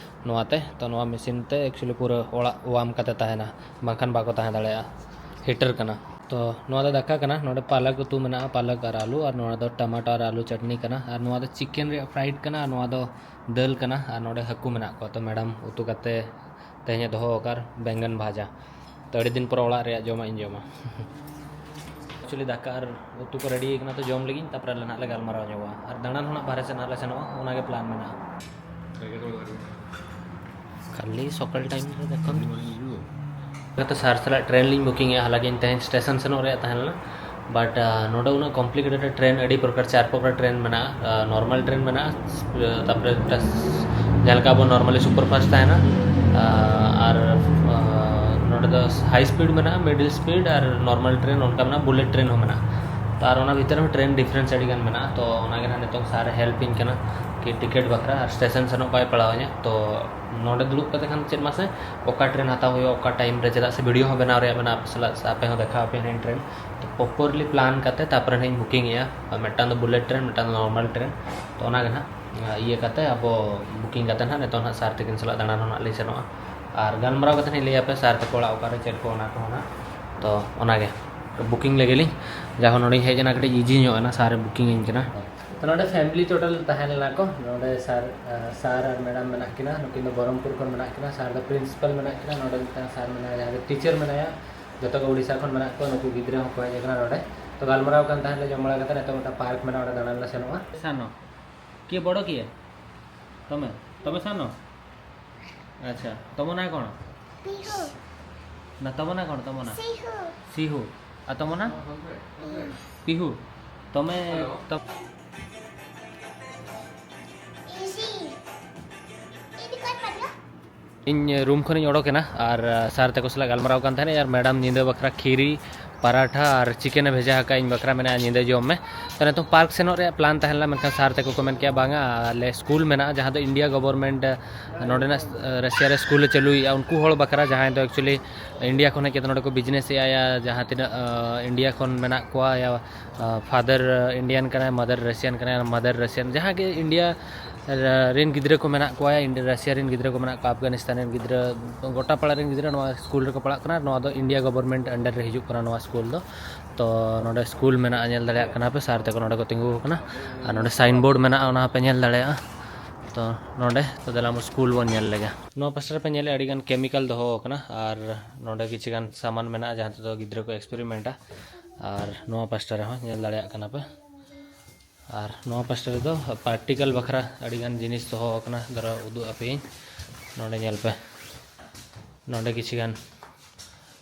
ᱱᱚᱣᱟᱛᱮ᱾ ᱛᱚ ᱱᱚᱣᱟ machine ᱛᱮ actually ᱯᱩᱨᱟᱹ ᱚᱲᱟᱜ warm ᱠᱟᱛᱮ ᱛᱟᱦᱮᱱᱟ, ᱵᱟᱝᱠᱷᱟᱱ ᱵᱟᱠᱚ ᱛᱟᱦᱮᱸ ᱫᱟᱲᱮᱭᱟᱜᱼᱟ᱾ Heater ᱠᱟᱱᱟ᱾ ᱛᱚ ᱱᱚᱣᱟ ᱫᱚ ᱫᱟᱠᱟ ᱠᱟᱱᱟ, ᱱᱚᱰᱮ ᱯᱟᱞᱚᱠ ᱩᱛᱩ ᱢᱮᱱᱟᱜᱼᱟ, ᱯᱟᱞᱚᱠ ᱟᱨ ᱟᱞᱩ, ᱟᱨ ᱱᱚᱣᱟ ᱫᱚ ᱴᱟᱢᱟᱴᱳ ᱟᱨ ᱟᱞᱩ ᱪᱟᱴᱱᱤ ᱠᱟᱱᱟ, ᱟᱨ ᱱᱚᱣᱟ ᱫᱚ chicken ᱨᱮᱭᱟᱜ fried ᱠᱟᱱᱟ, ᱟᱨ ᱱᱚᱣᱟ ᱫᱚ ᱫᱟᱹᱞ ᱠᱟᱱᱟ, ᱟᱨ ᱱᱚᱰᱮ ᱦᱟᱹᱠᱩ ᱢᱮᱱᱟᱜ ᱠᱚᱣᱟ᱾ ᱛᱚ madam ᱩᱛᱩ ᱠᱟᱛᱮ ᱛᱮᱦᱮᱧ ᱫᱚᱦᱚ ᱟᱠᱟᱫ ᱵᱮᱸᱜᱟᱱ ᱵᱷᱟᱡᱟ᱾ ᱛᱚ ᱟᱹᱰᱤ ᱫᱤᱱ ᱯᱚᱨ ᱚᱲᱟᱜ ᱨᱮᱭᱟᱜ ᱡᱚᱢᱟᱜ ᱤᱧ ᱡᱚᱢᱟ᱾ Actually ᱫᱟᱠᱟ ᱟᱨ ᱩᱛᱩ ᱠᱚ ready ᱟᱠᱟᱱᱟ, ᱛᱚ ᱡᱚᱢ ᱞᱟᱹᱜᱤᱫ, ᱛᱟᱨᱯᱚᱨᱮ ᱟᱞᱮ ᱱᱟᱦᱟᱜ ᱞᱮ ᱜᱟᱞᱢᱟᱨᱟᱣ ᱧᱚᱜᱚᱜᱼᱟ᱾ ᱟᱨ ᱫᱟᱬᱟᱱ ᱦᱚᱸ ᱱᱟᱦᱟᱜ ᱵᱟᱦᱨᱮ ᱥᱮᱫ ᱱᱟᱦᱟᱜ ᱞᱮ ᱥᱮᱱᱚᱜᱼᱟ, ᱚᱱᱟᱜᱮ plan ᱢᱮᱱᱟᱜᱼᱟ᱾ ᱠᱷᱟᱹᱞᱤ ᱥᱚᱠᱟᱞ time ᱨᱮ ᱫᱮᱠᱷᱟᱣ ᱢᱮ᱾ ᱠᱟᱛᱮ ᱥᱟᱨ ᱥᱟᱞᱟᱜ train ᱞᱤᱧ booking ᱮᱜᱼᱟ, ᱦᱟᱞᱟᱝᱠᱤ ᱤᱧ ᱛᱮᱦᱮᱧ ᱥᱴᱮᱥᱚᱱ ᱥᱮᱱᱚᱜ ᱨᱮᱭᱟᱜ ᱛᱟᱦᱮᱸ ᱞᱮᱱᱟ, but ᱱᱚᱰᱮ ᱩᱱᱟᱹᱜ complicated train, ᱟᱹᱰᱤ ᱯᱨᱚᱠᱟᱨ, ᱪᱟᱨ ᱯᱨᱚᱠᱟᱨ train ᱢᱮᱱᱟᱜᱼᱟ᱾ Normal train ᱢᱮᱱᱟᱜᱼᱟ, ᱛᱟᱨᱯᱚᱨᱮ ᱡᱟᱦᱟᱸ ᱞᱮᱠᱟ ᱟᱵᱚ normally super fast ᱛᱟᱦᱮᱱᱟ, ᱟᱨ ᱱᱚᱰᱮ ᱫᱚ high speed ᱢᱮᱱᱟᱜᱼᱟ, middle speed ᱟᱨ normal train, ᱚᱱᱠᱟ ᱢᱮᱱᱟᱜᱼᱟ, bullet train ᱦᱚᱸ ᱢᱮᱱᱟᱜᱼᱟ᱾ ᱛᱚ ᱟᱨ ᱚᱱᱟ ᱵᱷᱤᱛᱨᱤ ᱨᱮᱦᱚᱸ train difference ᱟᱹᱰᱤ ᱜᱟᱱ ᱢᱮᱱᱟᱜᱼᱟ᱾ ᱛᱚ ᱚᱱᱟᱜᱮ ᱱᱟᱦᱟᱜ ᱱᱤᱛᱚᱝ ᱥᱟᱨ help ᱤᱧ ᱠᱟᱱᱟ ᱠᱤ ticket ᱵᱟᱠᱷᱨᱟ, ᱟᱨ ᱥᱴᱮᱥᱚᱱ ᱥᱮᱱᱚᱜ ᱵᱟᱭ ᱯᱟᱲᱟᱣ ᱤᱧᱟ᱾ ᱛᱚ ᱱᱚᱰᱮ ᱫᱩᱲᱩᱵ ᱠᱟᱛᱮ ᱠᱷᱟᱱ ᱪᱮᱫ ᱢᱟᱥᱮ ᱚᱠᱟ train ᱦᱟᱛᱟᱣ ᱦᱩᱭᱩᱜᱼᱟ, ᱚᱠᱟ time ᱨᱮ, ᱪᱮᱫᱟᱜ ᱥᱮ video ᱦᱚᱸ ᱵᱮᱱᱟᱣ ᱨᱮᱭᱟᱜ ᱢᱮᱱᱟᱜᱼᱟ ᱟᱯᱮ ᱥᱟᱞᱟᱜ, ᱥᱮ ᱟᱯᱮ ᱦᱚᱸ ᱫᱮᱠᱷᱟᱣ ᱟᱯᱮᱭᱟ ᱱᱟᱦᱟᱜ train᱾ ᱛᱚ properly plan ᱠᱟᱛᱮ ᱛᱟᱨᱯᱚᱨᱮ ᱱᱟᱦᱟᱜ ᱤᱧ booking ᱮᱜᱼᱟ᱾ ᱢᱤᱫᱴᱟᱝ ᱫᱚ bullet train, ᱢᱤᱫᱴᱟᱝ ᱫᱚ normal train᱾ ᱛᱚ ᱚᱱᱟᱜᱮ ᱱᱟᱦᱟᱜ ᱤᱭᱟᱹ ᱠᱟᱛᱮ ᱟᱵᱚ booking ᱠᱟᱛᱮ ᱱᱟᱦᱟᱜ ᱱᱤᱛᱚᱝ ᱱᱟᱦᱟᱜ ᱥᱟᱨ ᱛᱟᱹᱠᱤᱱ ᱥᱟᱞᱟᱜ ᱫᱟᱬᱟᱱ ᱦᱚᱸ ᱱᱟᱦᱟᱜ ᱞᱤᱧ ᱥᱮᱱᱚᱜᱼᱟ᱾ ᱟᱨ ᱜᱟᱞᱢᱟᱨᱟᱣ ᱠᱟᱛᱮ ᱱᱟᱦᱟᱜ ᱞᱟᱹᱭ ᱟᱯᱮ ᱥᱟᱨ ᱛᱟᱠᱚ ᱚᱲᱟᱜ ᱚᱠᱟᱨᱮ, ᱪᱮᱫ ᱠᱚ, ᱚᱱᱟ ᱠᱚᱦᱚᱸ ᱱᱟᱦᱟᱜ᱾ ᱛᱚ ᱚᱱᱟᱜᱮ᱾ ᱵᱩᱠᱤᱝ ᱞᱮᱜᱮ ᱞᱤᱧ᱾ ᱡᱟᱦᱟᱸ ᱱᱚᱰᱮᱧ ᱦᱮᱡ ᱮᱱᱟ, ᱠᱟᱹᱴᱤᱡ ᱤᱡᱤ ᱧᱚᱜ ᱮᱱᱟ, ᱥᱟᱨᱮ ᱵᱩᱠᱤᱝ ᱟᱹᱧ ᱠᱟᱱᱟ᱾ ᱛᱚ ᱱᱚᱰᱮ ᱯᱷᱮᱢᱤᱞᱤ ᱴᱳᱴᱟᱞ ᱛᱟᱦᱮᱸ ᱞᱮᱱᱟ ᱠᱚ᱾ ᱱᱚᱰᱮ ᱥᱟᱨ, ᱟᱸ, ᱥᱟᱨ ᱟᱨ ᱢᱮᱰᱟᱢ ᱢᱮᱱᱟᱜ ᱠᱤᱱᱟ, ᱱᱩᱠᱤᱱ ᱫᱚ ᱵᱚᱦᱚᱨᱚᱢᱯᱩᱨ ᱠᱷᱚᱱ ᱢᱮᱱᱟᱜ ᱠᱤᱱᱟ, ᱥᱟᱨ ᱫᱚ ᱯᱨᱤᱱᱥᱤᱯᱟᱞ ᱢᱮᱱᱟᱜ ᱠᱤᱱᱟ, ᱱᱚᱰᱮ ᱢᱤᱫᱴᱟᱝ ᱥᱟᱨ ᱢᱮᱱᱟᱭᱟ, ᱡᱟᱦᱟᱸᱭ ᱫᱚ ᱴᱤᱪᱟᱨ ᱢᱮᱱᱟᱭᱟ, ᱡᱚᱛᱚ ᱜᱮ ᱳᱰᱤᱥᱟ ᱠᱷᱚᱱ ᱢᱮᱱᱟᱜ ᱠᱚᱣᱟ᱾ ᱱᱩᱠᱩ ᱜᱤᱫᱽᱨᱟᱹ ᱦᱚᱸᱠᱚ ᱦᱮᱡ ᱟᱠᱟᱱᱟ ᱱᱚᱰᱮ᱾ ᱛᱚ ᱜᱟᱞᱢᱟᱨᱟᱣ ᱠᱟᱱ ᱛᱟᱦᱮᱸᱫ ᱞᱮ, ᱡᱚᱢ ᱵᱟᱲᱟ ᱠᱟᱛᱮ ᱱᱤᱛᱚᱜ ᱢᱤᱫᱴᱟᱝ ᱯᱟᱨᱠ ᱢᱮᱱᱟᱜᱼᱟ, ᱚᱸᱰᱮ ᱫᱟᱬᱟᱱ ᱞᱮ ᱥᱮᱱᱚᱜᱼᱟ᱾ ସାନ। କିଏ ବଡ଼ କିଏ? ତମେ? ତମେ ସାନ? ଆଚ୍ଛା, ତମ ନାଁ କ'ଣ? ପିହୁ। ନା, ତମ ନାଁ କ'ଣ? ତମ ନାଁ? ସିହୁ। ସିହୁ। ଆଉ ତମ ନାଁ? ପିହୁ। ତମେ, ତ- ଇସି। ଏଇଠି କ'ଣ ପଡ଼ିବ? ᱤᱧ ᱨᱩᱢ ᱠᱷᱚᱱᱤᱧ ᱚᱰᱚᱠᱮᱱᱟ ᱟᱨ, ᱟ, ᱥᱟᱨ ᱛᱟᱠᱚ ᱥᱟᱞᱟᱜ ᱜᱟᱞᱢᱟᱨᱟᱣ ᱠᱟᱱ ᱛᱟᱦᱮᱱᱟ᱾ ᱟᱨ ᱢᱮᱰᱟᱢ ᱧᱤᱫᱟᱹ ᱵᱟᱠᱷᱨᱟ ᱠᱷᱤᱨᱤ, ᱯᱟᱨᱟᱴᱷᱟ ᱟᱨ ᱪᱤᱠᱮᱱᱮ ᱵᱷᱮᱡᱟ ᱟᱠᱟᱫ ᱤᱧ ᱵᱟᱠᱷᱨᱟ, ᱢᱮᱱᱟ ᱧᱤᱫᱟᱹ ᱡᱚᱢ ᱢᱮ᱾ ᱛᱚ ᱱᱤᱛᱚᱝ ᱯᱟᱨᱠ ᱥᱮᱱᱚᱜ ᱨᱮᱭᱟᱜ ᱯᱞᱟᱱ ᱛᱟᱦᱮᱸ ᱞᱮᱱᱟ, ᱢᱮᱱᱠᱷᱟᱱ ᱥᱟᱨ ᱛᱟᱠᱚ ᱠᱚ ᱢᱮᱱ ᱠᱮᱜᱼᱟ, "ᱵᱟᱝᱟ, ᱟᱞᱮ ᱥᱠᱩᱞ ᱢᱮᱱᱟᱜᱼᱟ, ᱡᱟᱦᱟᱸ ᱫᱚ ᱤᱱᱰᱤᱭᱟ ᱜᱚᱵᱷᱚᱨᱱᱢᱮᱱᱴ ᱱᱚᱰᱮᱱᱟᱜ, ᱟ, ᱨᱟᱥᱤᱭᱟ ᱨᱮ ᱥᱠᱩᱞᱮ ᱪᱟᱹᱞᱩᱭᱮᱫᱼᱟ, ᱩᱱᱠᱩ ᱦᱚᱲ ᱵᱟᱠᱷᱨᱟ, ᱡᱟᱦᱟᱸᱭ ᱫᱚ ᱮᱠᱪᱩᱭᱮᱞᱤ ᱤᱱᱰᱤᱭᱟ ᱠᱷᱚᱱ ᱦᱮᱡ ᱠᱟᱛᱮ ᱱᱚᱰᱮ ᱠᱚ ᱵᱤᱡᱽᱱᱮᱥ ᱮᱫᱼᱟ, ᱭᱟ ᱡᱟᱦᱟᱸ ᱛᱤᱱᱟᱹᱜ, ᱟ, ᱤᱱᱰᱤᱭᱟ ᱠᱷᱚᱱ ᱢᱮᱱᱟᱜ ᱠᱚᱣᱟ, ᱭᱟ, ᱟ, ᱯᱷᱟᱫᱟᱨ ᱤᱱᱰᱤᱭᱟᱱ ᱠᱟᱱᱟᱭ, ᱢᱟᱫᱟᱨ ᱨᱟᱥᱤᱭᱟᱱ ᱠᱟᱱᱟᱭ, ᱢᱟᱫᱟᱨ ᱨᱟᱥᱤᱭᱟᱱ, ᱡᱟᱦᱟᱸ ᱜᱮ ᱤᱱᱰᱤᱭᱟ ᱨᱮᱱ ᱜᱤᱫᱽᱨᱟᱹ ᱠᱚ ᱢᱮᱱᱟᱜ ᱠᱚᱣᱟ, ᱤᱱᱰᱤ-, ᱨᱟᱥᱤᱭᱟ ᱨᱮᱱ ᱜᱤᱫᱽᱨᱟᱹ ᱠᱚ ᱢᱮᱱᱟᱜ ᱠᱚᱣᱟ, ᱟᱯᱷᱜᱟᱱᱤᱥᱛᱟᱱ ᱨᱮᱱ ᱜᱤᱫᱽᱨᱟᱹ, ᱜᱚᱴᱟ ᱯᱟᱲᱟ ᱨᱮᱱ ᱜᱤᱫᱽᱨᱟᱹ ᱱᱚᱣᱟ ᱥᱠᱩᱞ ᱨᱮᱠᱚ ᱯᱟᱲᱦᱟᱜ ᱠᱟᱱᱟ᱾ ᱱᱚᱣᱟ ᱫᱚ ᱤᱱᱰᱤᱭᱟ ᱜᱚᱵᱷᱚᱨᱱᱢᱮᱱᱴ ᱟᱱᱰᱟᱨ ᱨᱮ ᱦᱤᱡᱩᱜ ᱠᱟᱱᱟ ᱱᱚᱣᱟ ᱥᱠᱩᱞ ᱫᱚ᱾ ᱛᱚ ᱱᱚᱰᱮ ᱥᱠᱩᱞ ᱢᱮᱱᱟᱜᱼᱟ, ᱧᱮᱞ ᱫᱟᱲᱮᱭᱟᱜ ᱠᱟᱱᱟ ᱯᱮ, ᱥᱟᱨ ᱛᱟᱠᱚ ᱱᱚᱰᱮ ᱠᱚ ᱛᱤᱸᱜᱩ ᱟᱠᱟᱱᱟ᱾ ᱟᱨ ᱱᱚᱰᱮ ᱥᱟᱭᱤᱱ ᱵᱳᱨᱰ ᱢᱮᱱᱟᱜᱼᱟ, ᱚᱱᱟ ᱦᱚᱸᱯᱮ ᱧᱮᱞ ᱫᱟᱲᱮᱭᱟᱜᱼᱟ᱾ ᱛᱚ ᱱᱚᱰᱮ, ᱛᱚ ᱫᱮᱞᱟ ᱟᱵᱚ ᱥᱠᱩᱞ ᱵᱚᱱ ᱧᱮᱞ ᱞᱮᱜᱮ᱾ ᱱᱚᱣᱟ ᱯᱟᱥᱴᱟ ᱨᱮᱯᱮ ᱧᱮᱞᱮᱫᱼᱟ, ᱟᱹᱰᱤᱜᱟᱱ ᱠᱮᱢᱤᱠᱮᱞ ᱫᱚᱦᱚ ᱟᱠᱟᱱᱟ᱾ ᱟᱨ ᱱᱚᱰᱮ ᱠᱤᱪᱷᱩᱜᱟᱱ ᱥᱟᱢᱟᱱ ᱢᱮᱱᱟᱜᱼᱟ, ᱡᱟᱦᱟᱸ ᱛᱮᱫᱚ ᱜᱤᱫᱽᱨᱟᱹ ᱠᱚ ᱮᱠᱥᱯᱮᱨᱤᱢᱮᱱᱴᱟ᱾ ᱟᱨ ᱱᱚᱣᱟ ᱯᱟᱥᱴᱟ ᱨᱮᱦᱚᱸ ᱧᱮᱞ ᱫᱟᱲᱮᱭᱟᱜ ᱠᱟᱱᱟ ᱯᱮ᱾ ᱟᱨ ᱱᱚᱣᱟ ᱯᱟᱥᱴᱟ ᱨᱮᱫᱚ ᱯᱨᱮᱠᱴᱤᱠᱮᱞ ᱵᱟᱠᱷᱨᱟ ᱟᱹᱰᱤᱜᱟᱱ ᱡᱤᱱᱤᱥ ᱫᱚᱦᱚ ᱟᱠᱟᱱᱟ᱾ ᱫᱷᱚᱨᱚ ᱩᱫᱩᱜ ᱟᱯᱮᱭᱟᱹᱧ, ᱱᱚᱰᱮ ᱧᱮᱞ ᱯᱮ᱾ ᱱᱚᱰᱮ ᱠᱤᱪᱷᱩᱜᱟᱱ,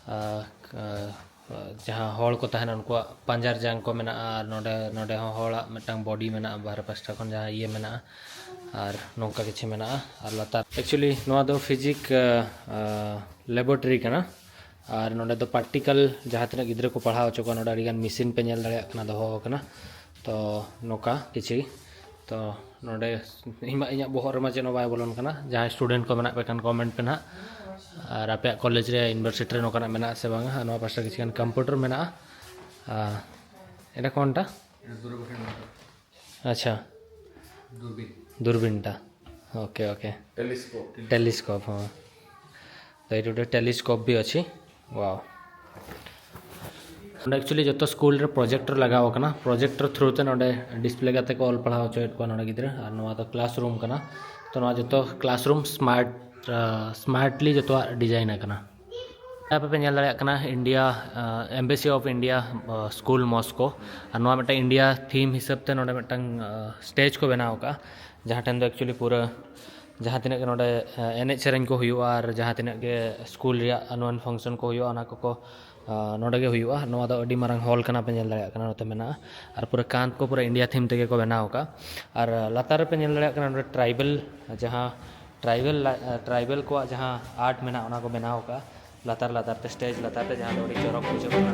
ᱟ, ᱟ, ᱡᱟᱦᱟᱸ ᱦᱚᱲ ᱠᱚ ᱛᱟᱦᱮᱱᱟ, ᱩᱱᱠᱩᱣᱟᱜ ᱯᱟᱸᱡᱟᱨ ᱡᱟᱝ ᱠᱚ ᱢᱮᱱᱟᱜᱼᱟ᱾ ᱟᱨ ᱱᱚᱰᱮ, ᱱᱚᱰᱮ ᱦᱚᱸ ᱦᱚᱲᱟᱜ ᱢᱤᱫᱴᱟᱝ ᱵᱚᱰᱤ ᱢᱮᱱᱟᱜᱼᱟ, ᱵᱟᱦᱨᱮ ᱯᱟᱥᱴᱟ ᱠᱷᱚᱱ ᱡᱟᱦᱟᱸ ᱤᱭᱟᱹ ᱢᱮᱱᱟᱜᱼᱟ᱾ ᱟᱨ ᱱᱚᱝᱠᱟ ᱠᱤᱪᱷᱩ ᱢᱮᱱᱟᱜᱼᱟ᱾ ᱟᱨ ᱞᱟᱛᱟᱨ, actually ᱱᱚᱣᱟ ᱫᱚ ᱯᱷᱤᱡᱤᱠ, ᱟ, ᱟ, ᱞᱮᱵᱚᱨᱴᱚᱨᱤ ᱠᱟᱱᱟ᱾ ᱟᱨ ᱱᱚᱰᱮ ᱫᱚ ᱯᱨᱮᱠᱴᱤᱠᱮᱞ ᱡᱟᱦᱟᱸ ᱛᱤᱱᱟᱹᱜ ᱜᱤᱫᱽᱨᱟᱹ ᱠᱚ ᱯᱟᱲᱦᱟᱣ ᱦᱚᱪᱚ ᱠᱚᱣᱟ, ᱱᱚᱰᱮ ᱟᱹᱰᱤᱜᱟᱱ ᱢᱮᱥᱤᱱ ᱯᱮ ᱧᱮᱞ ᱫᱟᱲᱮᱭᱟᱜ ᱠᱟᱱᱟ ᱫᱚᱦᱚ ᱟᱠᱟᱱᱟ᱾ ᱛᱚ ᱱᱚᱝᱠᱟ ᱠᱤᱪᱷᱤ, ᱛᱚ ᱱᱚᱰᱮ ᱤᱧ ᱢᱟ, ᱤᱧᱟᱹᱜ ᱵᱚᱦᱚᱜ ᱨᱮᱢᱟ ᱪᱮᱫ ᱦᱚᱸ ᱵᱟᱭ ᱵᱚᱞᱚᱱ ᱠᱟᱱᱟ᱾ ᱡᱟᱦᱟᱸᱭ ᱥᱴᱩᱰᱮᱱᱴ ᱠᱚ ᱢᱮᱱᱟᱜ ᱯᱮ ᱠᱷᱟᱱ ᱠᱚᱢᱮᱱᱴ ᱯᱮ ᱱᱟᱦᱟᱜ, ᱟᱨ ᱟᱯᱮᱭᱟᱜ ᱠᱚᱞᱮᱡᱽ ᱨᱮ, ᱤᱭᱩᱱᱤᱵᱷᱟᱨᱥᱤᱴᱤ ᱨᱮ ᱱᱚᱝᱠᱟᱱᱟᱜ ᱢᱮᱱᱟᱜᱼᱟ ᱥᱮ ᱵᱟᱝᱟ᱾ ᱱᱚᱣᱟ ᱯᱟᱥᱴᱟ ᱠᱤᱪᱷᱩᱜᱟᱱ ᱠᱚᱢᱯᱤᱭᱩᱴᱟᱨ ᱢᱮᱱᱟᱜᱼᱟ᱾ ᱟᱨ ᱮᱸᱰᱮ ᱠᱷᱚᱱᱴᱟ, ᱟᱪᱪᱷᱟ, ᱫᱩᱨᱵᱤᱱ᱾ ᱫᱩᱨᱵᱤᱱᱴᱟ, ᱳᱠᱮ, ᱳᱠᱮ, ଟᱮᱞᱤᱥᱠᱳᱯ᱾ ଟᱮᱞᱤᱥᱠᱳᱯ, ᱦᱚᱸ, ᱛᱚ ᱮᱴᱩ ᱜᱚᱴᱮ ᱴᱮᱞᱤᱥᱠᱳᱯ ᱵᱤ ᱚᱪᱷᱤ, ᱣᱟᱣ᱾ ᱱᱚᱰᱮ actually ᱡᱚᱛᱚ ᱥᱠᱩᱞ ᱨᱮ ᱯᱨᱚᱡᱮᱠᱴᱚᱨ ᱞᱟᱜᱟᱣ ᱟᱠᱟᱱᱟ᱾ ᱯᱨᱚᱡᱮᱠᱴᱚᱨ ᱛᱷᱨᱩ ᱛᱮ ᱱᱚᱰᱮ ᱰᱤᱥᱯᱞᱮ ᱠᱟᱛᱮ ᱠᱚ ᱚᱞ ᱯᱟᱲᱦᱟᱣ ᱦᱚᱪᱚᱭᱮᱫ ᱠᱚᱣᱟ ᱱᱚᱰᱮ ᱜᱤᱫᱽᱨᱟᱹ᱾ ᱟᱨ ᱱᱚᱣᱟ ᱫᱚ ᱠᱞᱟᱥᱨᱩᱢ ᱠᱟᱱᱟ᱾ ᱛᱚ ᱱᱚᱣᱟ ᱡᱚᱛᱚ ᱠᱞᱟᱥᱨᱩᱢ ᱥᱢᱟᱨᱴ ᱥᱢᱟᱨᱴᱞᱤ ᱡᱚᱛᱚᱣᱟᱜ ᱰᱤᱡᱟᱭᱤᱱ ᱟᱠᱟᱱᱟ᱾ ᱟᱯᱮ ᱯᱮ ᱧᱮᱞ ᱫᱟᱲᱮᱭᱟᱜ ᱠᱟᱱᱟ India, embassy of India school Moscow. ᱟᱨ ᱱᱚᱣᱟ ᱢᱤᱫᱴᱟᱝ ᱤᱱᱰᱤᱭᱟ ᱛᱷᱤᱢ ᱦᱤᱥᱟᱹᱵ ᱛᱮ ᱱᱚᱰᱮ ᱢᱤᱫᱴᱟᱝ ᱥᱴᱮᱡᱽ ᱠᱚ ᱵᱮᱱᱟᱣ ᱟᱠᱟᱫᱼᱟ, ᱡᱟᱦᱟᱸ ᱴᱷᱮᱱ ᱫᱚ actually ᱯᱩᱨᱟᱹ ᱡᱟᱦᱟᱸ ᱛᱤᱱᱟᱹᱜ ᱜᱮ ᱱᱚᱰᱮ ᱮᱱᱮᱡ ᱥᱮᱨᱮᱧ ᱠᱚ ᱦᱩᱭᱩᱜᱼᱟ ᱟᱨ ᱡᱟᱦᱟᱸ ᱛᱤᱱᱟᱹᱜ ᱜᱮ ᱥᱠᱩᱞ ᱨᱮᱭᱟᱜ ᱟᱱᱩᱣᱟᱞ ᱯᱷᱟᱝᱥᱚᱱ ᱠᱚ ᱦᱩᱭᱩᱜᱼᱟ, ᱚᱱᱟ ᱠᱚᱠᱚ ᱱᱚᱰᱮ ᱜᱮ ᱦᱩᱭᱩᱜᱼᱟ᱾ ᱱᱚᱣᱟ ᱫᱚ ᱟᱹᱰᱤ ᱢᱟᱨᱟᱝ ᱦᱚᱞ ᱠᱟᱱᱟ, ᱯᱮ ᱧᱮᱞ ᱫᱟᱲᱮᱭᱟᱜ ᱠᱟᱱᱟ ᱱᱚᱛᱮ ᱢᱮᱱᱟᱜᱼᱟ᱾ ᱟᱨ ᱯᱩᱨᱟᱹ ᱠᱟᱸᱛ ᱠᱚ ᱯᱩᱨᱟᱹ ᱤᱱᱰᱤᱭᱟ ᱛᱷᱤᱢ ᱛᱮᱜᱮ ᱠᱚ ᱵᱮᱱᱟᱣ ᱟᱠᱟᱫᱼᱟ᱾ ᱟᱨ ᱞᱟᱛᱟᱨ ᱨᱮᱯᱮ ᱧᱮᱞ ᱫᱟᱲᱮᱭᱟᱜ ᱠᱟᱱᱟ ᱱᱚᱰᱮ ᱴᱨᱟᱭᱵᱮᱞ, ᱡᱟᱦᱟᱸ ᱴᱨᱟᱭᱵᱮᱞ ᱴᱨᱟᱭᱵᱮᱞ ᱠᱚᱣᱟᱜ ᱡᱟᱦᱟᱸ ᱟᱨᱴ ᱢᱮᱱᱟᱜᱼᱟ, ᱚᱱᱟ ᱠᱚ ᱵᱮᱱᱟᱣ ᱟᱠᱟᱫᱼᱟ ᱞᱟᱛᱟᱨ ᱞᱟᱛᱟᱨ ᱛᱮ, ᱥᱴᱮᱡᱽ ᱞᱟᱛᱟᱨ ᱛᱮ, ᱡᱟᱦᱟᱸ ᱫᱚ ᱟᱹᱰᱤ ᱪᱚᱨᱚᱠ ᱵᱩᱡᱷᱟᱹᱜ ᱠᱟᱱᱟ᱾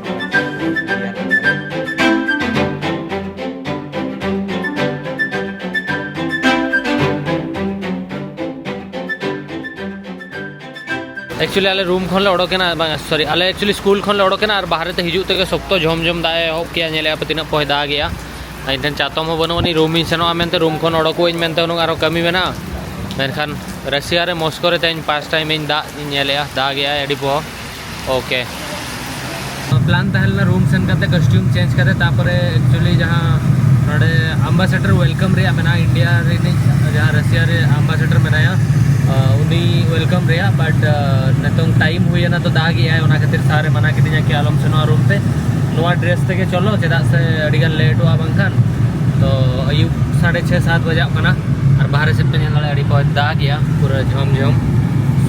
Actually ᱟᱞᱮ ᱨᱩᱢ ᱠᱷᱚᱱ ᱞᱮ ᱚᱰᱚᱠᱮᱱᱟ, ᱵᱟᱝ, ᱥᱚᱨᱤ, ᱟᱞᱮ actually ᱥᱠᱩᱞ ᱠᱷᱚᱱ ᱞᱮ ᱚᱰᱚᱠᱮᱱᱟ ᱟᱨ ᱵᱟᱦᱨᱮ ᱛᱮ ᱦᱤᱡᱩᱜ ᱛᱮᱜᱮ ᱥᱚᱠᱛᱚ ᱡᱷᱚᱢ ᱡᱷᱚᱢ ᱫᱟᱜ ᱮ ᱮᱦᱚᱵ ᱠᱮᱜᱼᱟ᱾ ᱧᱮᱞᱮᱜᱼᱟ ᱯᱮ ᱛᱤᱱᱟᱹᱜ ᱯᱚᱭ ᱫᱟᱜᱮᱜᱼᱟ᱾ ᱤᱧ ᱴᱷᱮᱱ ᱪᱟᱛᱚᱢ ᱦᱚᱸ ᱵᱟᱹᱱᱩᱜ ᱟᱹᱱᱤᱡ, ᱨᱩᱢ ᱤᱧ ᱥᱮᱱᱚᱜᱼᱟ ᱢᱮᱱᱛᱮ, ᱨᱩᱢ ᱠᱷᱚᱱ ᱚᱰᱚᱠᱚᱜ ᱟᱹᱧ ᱢᱮᱱᱛᱮ ᱦᱩᱱᱟᱹᱝ ᱟᱨᱦᱚᱸ ᱠᱟᱹᱢᱤ ᱢᱮᱱᱟᱜᱼᱟ᱾ ᱢᱮᱱᱠᱷᱟᱱ ᱨᱟᱥᱤᱭᱟ ᱨᱮ ᱢᱚᱥᱠᱳ ᱨᱮ ᱛᱮᱦᱮᱧ ᱯᱷᱟᱥᱴ ᱴᱟᱭᱤᱢ ᱤᱧ ᱫᱟᱜ ᱤᱧ ᱧᱮᱞᱮᱜᱼᱟ, ᱫᱟᱜᱮᱜᱼᱟᱭ ᱟᱹᱰᱤ ᱯᱚᱦᱚ᱾ ᱳᱠᱮ᱾ ᱯᱞᱟᱱ ᱛᱟᱦᱮᱸ ᱞᱮᱱᱟ ᱨᱩᱢ ᱥᱮᱱ ᱠᱟᱛᱮ ᱠᱚᱥᱴᱤᱭᱩᱢ ᱪᱮᱧᱡᱽ ᱠᱟᱛᱮ, ᱛᱟᱨᱯᱚᱨᱮ actually ᱡᱟᱦᱟᱸ ᱱᱚᱰᱮ ᱟᱢᱵᱟᱥᱮᱰᱟᱨ ᱣᱮᱞᱠᱟᱢ ᱨᱮᱭᱟᱜ ᱢᱮᱱᱟᱜᱼᱟ, ᱤᱱᱰᱤᱭᱟ ᱨᱤᱱᱤᱡ ᱡᱟᱦᱟᱸ ᱨᱟᱥᱤᱭᱟ ᱨᱮ ᱟᱢᱵᱟᱥᱮᱰᱟᱨ ᱢᱮᱱᱟᱭᱟ, ᱟᱸ, ᱩᱱᱤ ᱣᱮᱞᱠᱟᱢ ᱨᱮᱭᱟᱜ, but, ᱟᱸ, ᱱᱤᱛᱚᱝ ᱴᱟᱭᱤᱢ ᱦᱩᱭ ᱮᱱᱟ, ᱛᱚ ᱫᱟᱜᱮᱜᱼᱟᱭ, ᱚᱱᱟ ᱠᱷᱟᱹᱛᱤᱨ ᱥᱟᱨᱮ ᱢᱟᱱᱟ ᱠᱤᱫᱤᱧᱟ ᱠᱤ ᱟᱞᱚᱢ ᱥᱮᱱᱚᱜᱼᱟ ᱨᱩᱢ ᱛᱮ, ᱱᱚᱣᱟ ᱰᱨᱮᱥ ᱛᱮᱜᱮ ᱪᱚᱞᱚ, ᱪᱮᱫᱟᱜ ᱥᱮ ᱟᱹᱰᱤᱜᱟᱱ ᱞᱮᱴᱚᱜᱼᱟ ᱵᱟᱝᱠᱷᱟᱱ᱾ ᱛᱚ ᱟᱹᱭᱩᱵ ᱥᱟᱲᱮ ᱪᱷᱮ ᱥᱟᱛ ᱵᱟᱡᱟᱜ ᱠᱟᱱᱟ ᱟᱨ ᱵᱟᱦᱨᱮ ᱥᱮᱫ ᱯᱮ ᱧᱮᱞ ᱫᱟᱲᱮᱭᱟᱜᱼᱟ, ᱟᱹᱰᱤ ᱯᱚᱭ ᱫᱟᱜᱮᱜᱼᱟ ᱯᱩᱨᱟᱹ ᱡᱷᱚᱢ ᱡᱷᱚᱢ᱾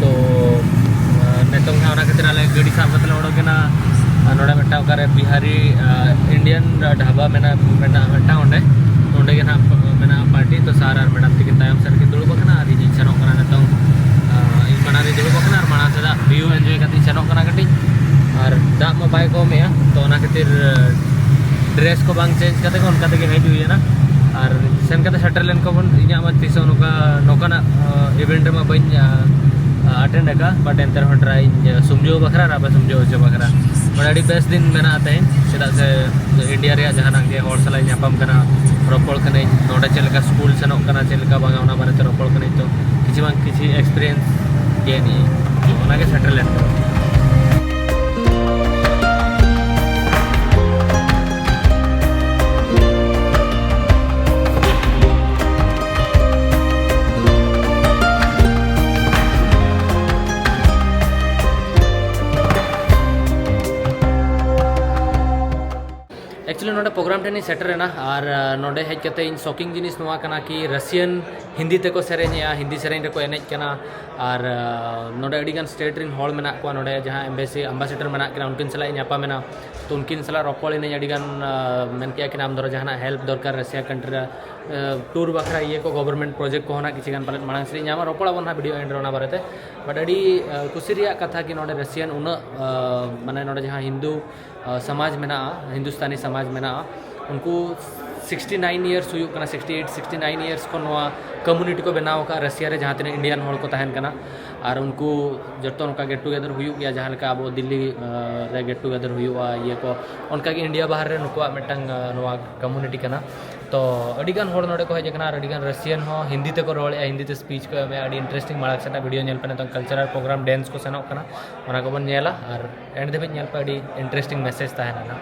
ᱛᱚ ᱱᱤᱛᱚᱝ ᱦᱟᱸᱜ ᱚᱱᱟ ᱠᱷᱟᱹᱛᱤᱨ ᱟᱞᱮ ᱜᱟᱹᱰᱤ ᱥᱟᱵ ᱠᱟᱛᱮ ᱞᱮ ᱚᱰᱚᱠ ᱮᱱᱟ᱾ ᱟᱨ ᱱᱚᱰᱮ ᱢᱤᱫᱴᱟᱝ ᱚᱠᱟᱨᱮ ᱵᱤᱦᱟᱨᱤ, ᱟᱸ, ᱤᱱᱰᱤᱭᱟᱱ ᱰᱷᱟᱵᱟ ᱢᱮᱱᱟᱜᱼᱟ, ᱢᱮᱱᱟᱜᱼᱟ ᱢᱤᱫᱴᱟᱝ ᱚᱸᱰᱮ᱾ ᱚᱸᱰᱮ ᱜᱮ ᱱᱟᱦᱟᱜ ᱢᱮᱱᱟᱜᱼᱟ ᱯᱟᱨᱴᱤ᱾ ᱛᱚ ᱥᱟᱨ ᱟᱨ ᱢᱮᱰᱟᱢ ᱛᱟᱹᱠᱤᱱ ᱛᱟᱭᱚᱢ ᱥᱮᱫ ᱨᱮᱠᱤᱱ ᱫᱩᱲᱩᱵ ᱟᱠᱟᱱᱟ ᱟᱨ ᱤᱧᱤᱧ ᱥᱮᱱᱚᱜ ᱠᱟᱱᱟ ᱱᱤᱛᱚᱝ᱾ ᱟᱸ, ᱤᱧ ᱢᱟᱲᱟᱝ ᱨᱤᱧ ᱫᱩᱲᱩᱵ ᱟᱠᱟᱱᱟ ᱟᱨ ᱢᱟᱲᱟᱝ ᱥᱮᱫᱟᱜ ᱵᱷᱤᱭᱩ ᱮᱱᱡᱚᱭ ᱠᱟᱛᱮ ᱤᱧ ᱥᱮᱱᱚᱜ ᱠᱟᱱᱟ ᱠᱟᱹᱴᱤᱡ᱾ ᱟᱨ ᱫᱟᱜ ᱢᱟ ᱵᱟᱭ ᱠᱚᱢᱮᱜᱼᱟ, ᱛᱚ ᱚᱱᱟ ᱠᱷᱟᱹᱛᱤᱨ, ᱟᱸ, ᱰᱨᱮᱥ ᱠᱚ ᱵᱟᱝ ᱪᱮᱧᱡᱽ ᱠᱟᱛᱮ ᱜᱮ ᱚᱱᱠᱟ ᱛᱮᱜᱮ ᱦᱮᱡ ᱦᱩᱭ ᱮᱱᱟ᱾ ᱟᱨ ᱥᱮᱱ ᱠᱟᱛᱮ ᱥᱮᱴᱮᱨ ᱞᱮᱱ ᱠᱚᱵᱚᱱ, ᱤᱧᱟᱹᱜ ᱢᱟ ᱛᱤᱥ ᱦᱚᱸ ᱱᱚᱝᱠᱟ, ᱱᱚᱝᱠᱟᱱᱟᱜ, ᱟᱸ, ᱤᱵᱷᱮᱱᱴ ᱨᱮᱢᱟ ᱵᱟᱹᱧ, ᱟᱸ, ᱟᱴᱮᱱᱰ ᱟᱠᱟᱫᱼᱟ, but ᱮᱱᱛᱮ ᱨᱮᱦᱚᱸ ᱴᱨᱟᱭ ᱤᱧ, ᱟᱸ, ᱥᱩᱢᱡᱷᱟᱹᱣ ᱵᱟᱠᱷᱨᱟ ᱟᱨ ᱟᱯᱮ ᱥᱩᱢᱡᱷᱟᱹᱣ ᱦᱚᱪᱚ ᱵᱟᱠᱷᱨᱟ᱾ ᱢᱟᱱᱮ ᱟᱹᱰᱤ ᱵᱮᱥ ᱫᱤᱱ ᱢᱮᱱᱟᱜᱼᱟ ᱛᱮᱦᱮᱧ, ᱪᱮᱫᱟᱜ ᱥᱮ ᱤᱱᱰᱤᱭᱟ ᱨᱮᱭᱟᱜ ᱡᱟᱦᱟᱱᱟᱜ ᱜᱮ ᱦᱚᱲ ᱥᱟᱞᱟᱜ ᱤᱧ ᱧᱟᱯᱟᱢ ᱠᱟᱱᱟ, ᱨᱚᱯᱚᱲ ᱠᱟᱹᱱᱟᱹᱧ, ᱱᱚᱰᱮ ᱪᱮᱫ ᱞᱮᱠᱟ ᱥᱠᱩᱞ ᱥᱮᱱᱚᱜ ᱠᱟᱱᱟ, ᱪᱮᱫ ᱞᱮᱠᱟ ᱵᱟᱝᱟ, ᱚᱱᱟ ᱵᱟᱨᱮᱛᱮ ᱨᱚᱯᱚᱲ ᱠᱟᱹᱱᱟᱹᱧ᱾ ᱛᱚ ᱠᱤᱪᱷᱩ ᱵᱟᱝ ᱠᱤᱪᱷᱩ ᱮᱠᱥᱯᱤᱨᱤᱭᱮᱱᱥ ᱜᱮ ᱱᱤᱭᱟᱹ, ᱚᱱᱟᱜᱮ ᱥᱮᱴᱮᱨ ᱞᱮᱱ ᱛᱟᱵᱚᱱᱟ᱾ ᱱᱚᱰᱮ ᱯᱨᱳᱜᱨᱟᱢ ᱴᱷᱮᱱ ᱤᱧ ᱥᱮᱴᱮᱨ ᱮᱱᱟ ᱟᱨ ᱱᱚᱰᱮ ᱦᱮᱡ ᱠᱟᱛᱮ ᱤᱧ ᱥᱚᱠᱤᱝ ᱡᱤᱱᱤᱥ ᱱᱚᱣᱟ ᱠᱟᱱᱟ ᱠᱤ ᱨᱟᱥᱤᱭᱟᱱ ᱦᱤᱱᱫᱤ ᱛᱮᱠᱚ ᱥᱮᱨᱮᱧᱮᱜᱼᱟ, ᱦᱤᱱᱫᱤ ᱥᱮᱨᱮᱧ ᱨᱮᱠᱚ ᱮᱱᱮᱡ ᱠᱟᱱᱟ᱾ ᱟᱨ ᱱᱚᱰᱮ ᱟᱹᱰᱤᱜᱟᱱ ᱥᱴᱮᱴ ᱨᱮᱱ ᱦᱚᱲ ᱢᱮᱱᱟᱜ ᱠᱚᱣᱟ ᱱᱚᱰᱮ, ᱡᱟᱦᱟᱸ ᱮᱢᱵᱮᱥᱤ ᱟᱢᱵᱟᱥᱮᱰᱟᱨ ᱢᱮᱱᱟᱜ ᱠᱤᱱᱟ, ᱩᱱᱠᱤᱱ ᱥᱟᱞᱟᱜ ᱤᱧ ᱧᱟᱯᱟᱢ ᱮᱱᱟ᱾ ᱛᱚ ᱩᱱᱠᱤᱱ ᱥᱟᱞᱟᱜ ᱨᱚᱯᱚᱲ ᱮᱱᱟᱹᱧ ᱟᱹᱰᱤᱜᱟᱱ᱾ ᱢᱮᱱ ᱠᱮᱜᱼᱟ ᱠᱤᱱ ᱟᱢ ᱫᱷᱚᱨᱚ ᱡᱟᱦᱟᱱᱟᱜ ᱦᱮᱞᱯ ᱫᱚᱨᱠᱟᱨ ᱨᱟᱥᱤᱭᱟ ᱠᱟᱱᱴᱨᱤ ᱨᱮ ᱴᱩᱨ ᱵᱟᱠᱷᱨᱟ ᱤᱭᱟᱹ ᱠᱚ, ᱜᱚᱵᱷᱚᱨᱱᱢᱮᱱᱴ ᱯᱨᱚᱡᱮᱠᱴ ᱠᱚᱦᱚᱸ ᱱᱟᱜ ᱠᱤᱪᱷᱩ ᱜᱟᱱ ᱯᱟᱞᱮᱫ ᱢᱟᱲᱟᱝ ᱥᱮᱫ ᱤᱧ ᱧᱟᱢᱟ, ᱨᱚᱯᱚᱲ ᱟᱵᱚᱱ ᱱᱟᱦᱟᱜ ᱵᱷᱤᱰᱤᱭᱳ ᱮᱱᱰ ᱨᱮ ᱚᱱᱟ ᱵᱟᱨᱮᱛᱮ᱾ ᱵᱟᱴ ᱟᱹᱰᱤ ᱠᱩᱥᱤ ᱨᱮᱭᱟᱜ ᱠᱟᱛᱷᱟ ᱠᱤ ᱱᱚᱰᱮ ᱨᱟᱥᱤᱭᱟᱱ ᱩᱱᱟᱹᱜ ᱢᱟᱱᱮ ᱱᱚᱰᱮ ᱡᱟᱦᱟᱸ ᱦᱤᱱᱫᱩ ᱥᱚᱢᱟᱡᱽ ᱢᱮᱱᱟᱜᱼᱟ, ᱦᱤᱱᱫᱩᱥᱛᱟᱱᱤ ᱥᱚᱢᱟᱡᱽ ᱢᱮᱱᱟᱜᱼᱟ, ᱩᱱᱠᱩ ᱥᱤᱠᱥᱴᱤ ᱱᱟᱭᱤᱱ ᱤᱭᱟᱨᱥ ᱦᱩᱭᱩᱜ ᱠᱟᱱᱟ, sixty eight sixty nine years ᱠᱷᱚᱱ ᱱᱚᱣᱟ ᱠᱚᱢᱩᱱᱤᱴᱤ ᱠᱚ ᱵᱮᱱᱟᱣ ᱟᱠᱟᱫ ᱨᱟᱥᱤᱭᱟ ᱨᱮ, ᱡᱟᱦᱟᱸ ᱛᱤᱱᱟᱹᱜ ᱤᱱᱰᱤᱭᱟᱱ ᱦᱚᱲ ᱠᱚ ᱛᱟᱦᱮᱱ ᱠᱟᱱᱟ᱾ ᱟᱨ ᱩᱱᱠᱩ ᱡᱚᱛᱚ ᱱᱚᱝᱠᱟ ᱜᱮᱴ ᱴᱩᱜᱮᱫᱟᱨ ᱦᱩᱭᱩᱜ ᱜᱮᱭᱟ, ᱡᱟᱦᱟᱸ ᱞᱮᱠᱟ ᱟᱵᱚ ᱫᱤᱞᱞᱤ ᱨᱮ ᱜᱮᱴ ᱴᱩᱜᱮᱫᱟᱨ ᱦᱩᱭᱩᱜᱼᱟ ᱤᱭᱟᱹ ᱠᱚ, ᱚᱱᱠᱟᱜᱮ ᱤᱱᱰᱤᱭᱟ ᱵᱟᱦᱟᱨ ᱨᱮ ᱱᱩᱠᱩᱣᱟᱜ ᱢᱤᱫᱴᱟᱝ ᱱᱚᱣᱟ ᱠᱚᱢᱩᱱᱤᱴᱤ ᱠᱟᱱᱟ᱾ ᱛᱚ ᱟᱹᱰᱤᱜᱟᱱ ᱦᱚᱲ ᱱᱚᱰᱮ ᱠᱚ ᱦᱮᱡ ᱟᱠᱟᱱᱟ ᱟᱨ ᱟᱹᱰᱤᱜᱟᱱ ᱨᱟᱥᱤᱭᱟᱱ ᱦᱚᱸ ᱦᱤᱱᱫᱤ ᱛᱮᱠᱚ ᱨᱚᱲᱮᱫᱼᱟ, ᱦᱤᱱᱫᱤ ᱛᱮ ᱥᱯᱤᱪ ᱠᱚ ᱮᱢᱮᱫᱼᱟ᱾ ᱟᱹᱰᱤ ᱤᱱᱴᱟᱨᱮᱥᱴᱤᱝ ᱢᱟᱲᱟᱝ ᱥᱮᱫ ᱵᱷᱤᱰᱤᱭᱳ ᱧᱮᱞ ᱯᱮ, ᱱᱤᱛᱚᱝ ᱠᱟᱞᱪᱟᱨᱟᱞ ᱯᱨᱳᱜᱨᱟᱢ ᱰᱮᱱᱥ ᱠᱚ ᱥᱮᱱᱚᱜ ᱠᱟᱱᱟ, ᱚᱱᱟ ᱠᱚᱵᱚᱱ ᱧᱮᱞᱟ ᱟᱨ ᱮᱱᱰ ᱫᱷᱟᱹᱵᱤᱡ ᱧᱮᱞ ᱯᱮ, ᱟᱹᱰᱤ ᱤᱱᱴᱟᱨᱮᱥᱴᱤᱝ ᱢᱮᱥᱮᱡᱽ ᱛᱟᱦᱮᱱᱟ ᱱᱟᱜ᱾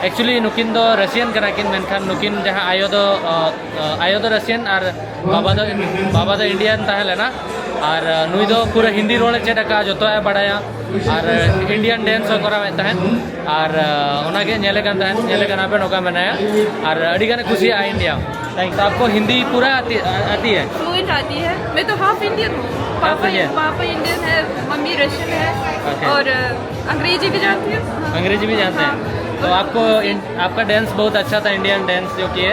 ᱮᱠᱪᱩᱭᱮᱞᱤ ᱱᱩᱠᱤᱱ ᱫᱚ ᱨᱟᱥᱤᱭᱟᱱ ᱠᱟᱱᱟ ᱠᱤᱱ, ᱢᱮᱱᱠᱷᱟᱱ ᱱᱩᱠᱤᱱ ᱡᱟᱦᱟᱸ ᱟᱭᱳ ᱫᱚ ᱟᱭᱳ ᱫᱚ ᱨᱟᱥᱤᱭᱟᱱ ᱟᱨ ᱵᱟᱵᱟ ᱫᱚ ᱵᱟᱵᱟ ᱫᱚ ᱤᱱᱰᱤᱭᱟᱱ ᱛᱟᱦᱮᱸ ᱞᱮᱱᱟ᱾ ᱟᱨ ᱱᱩᱭ ᱫᱚ ᱯᱩᱨᱟᱹ ᱦᱤᱱᱫᱤ ᱨᱚᱲᱮ ᱪᱮᱫ ᱟᱠᱟᱫᱼᱟ, ᱡᱚᱛᱚᱣᱟᱜ ᱮ ᱵᱟᱲᱟᱭᱟ᱾ ᱟᱨ ᱤᱱᱰᱤᱭᱟᱱ ᱰᱮᱱᱥ ᱦᱚᱸ ᱠᱚᱨᱟᱣᱮᱫ ᱛᱟᱦᱮᱸᱫ᱾ ᱟᱨ ᱚᱱᱟᱜᱮ ᱧᱮᱞᱮ ᱠᱟᱱ ᱛᱟᱦᱮᱸᱫ, ᱧᱮᱞᱮ ᱠᱟᱱᱟ ᱯᱮ, ᱱᱚᱝᱠᱟ ᱢᱮᱱᱟᱭᱟ᱾ ᱟᱨ ᱟᱹᱰᱤ ᱜᱟᱱᱮ ᱠᱩᱥᱤᱭᱟᱜᱼᱟ ᱤᱱᱰᱤᱭᱟ᱾ ᱛᱚ ᱟᱯᱠᱚ ᱦᱤᱱᱫᱤ ᱯᱩᱨᱟ ᱟᱛᱤ ᱟᱛᱤ ᱦᱮ? फ्लुएंट आती है। मैं तो हाफ इंडियन हूँ। पापा इंडियन। पापा इंडियन है, मम्मी रशियन है। और अंग्रेजी भी जानती हूँ। अंग्रेजी भी जानते हैं। तो आपको आपका डांस बहुत अच्छा था, इंडियन डांस जो किए।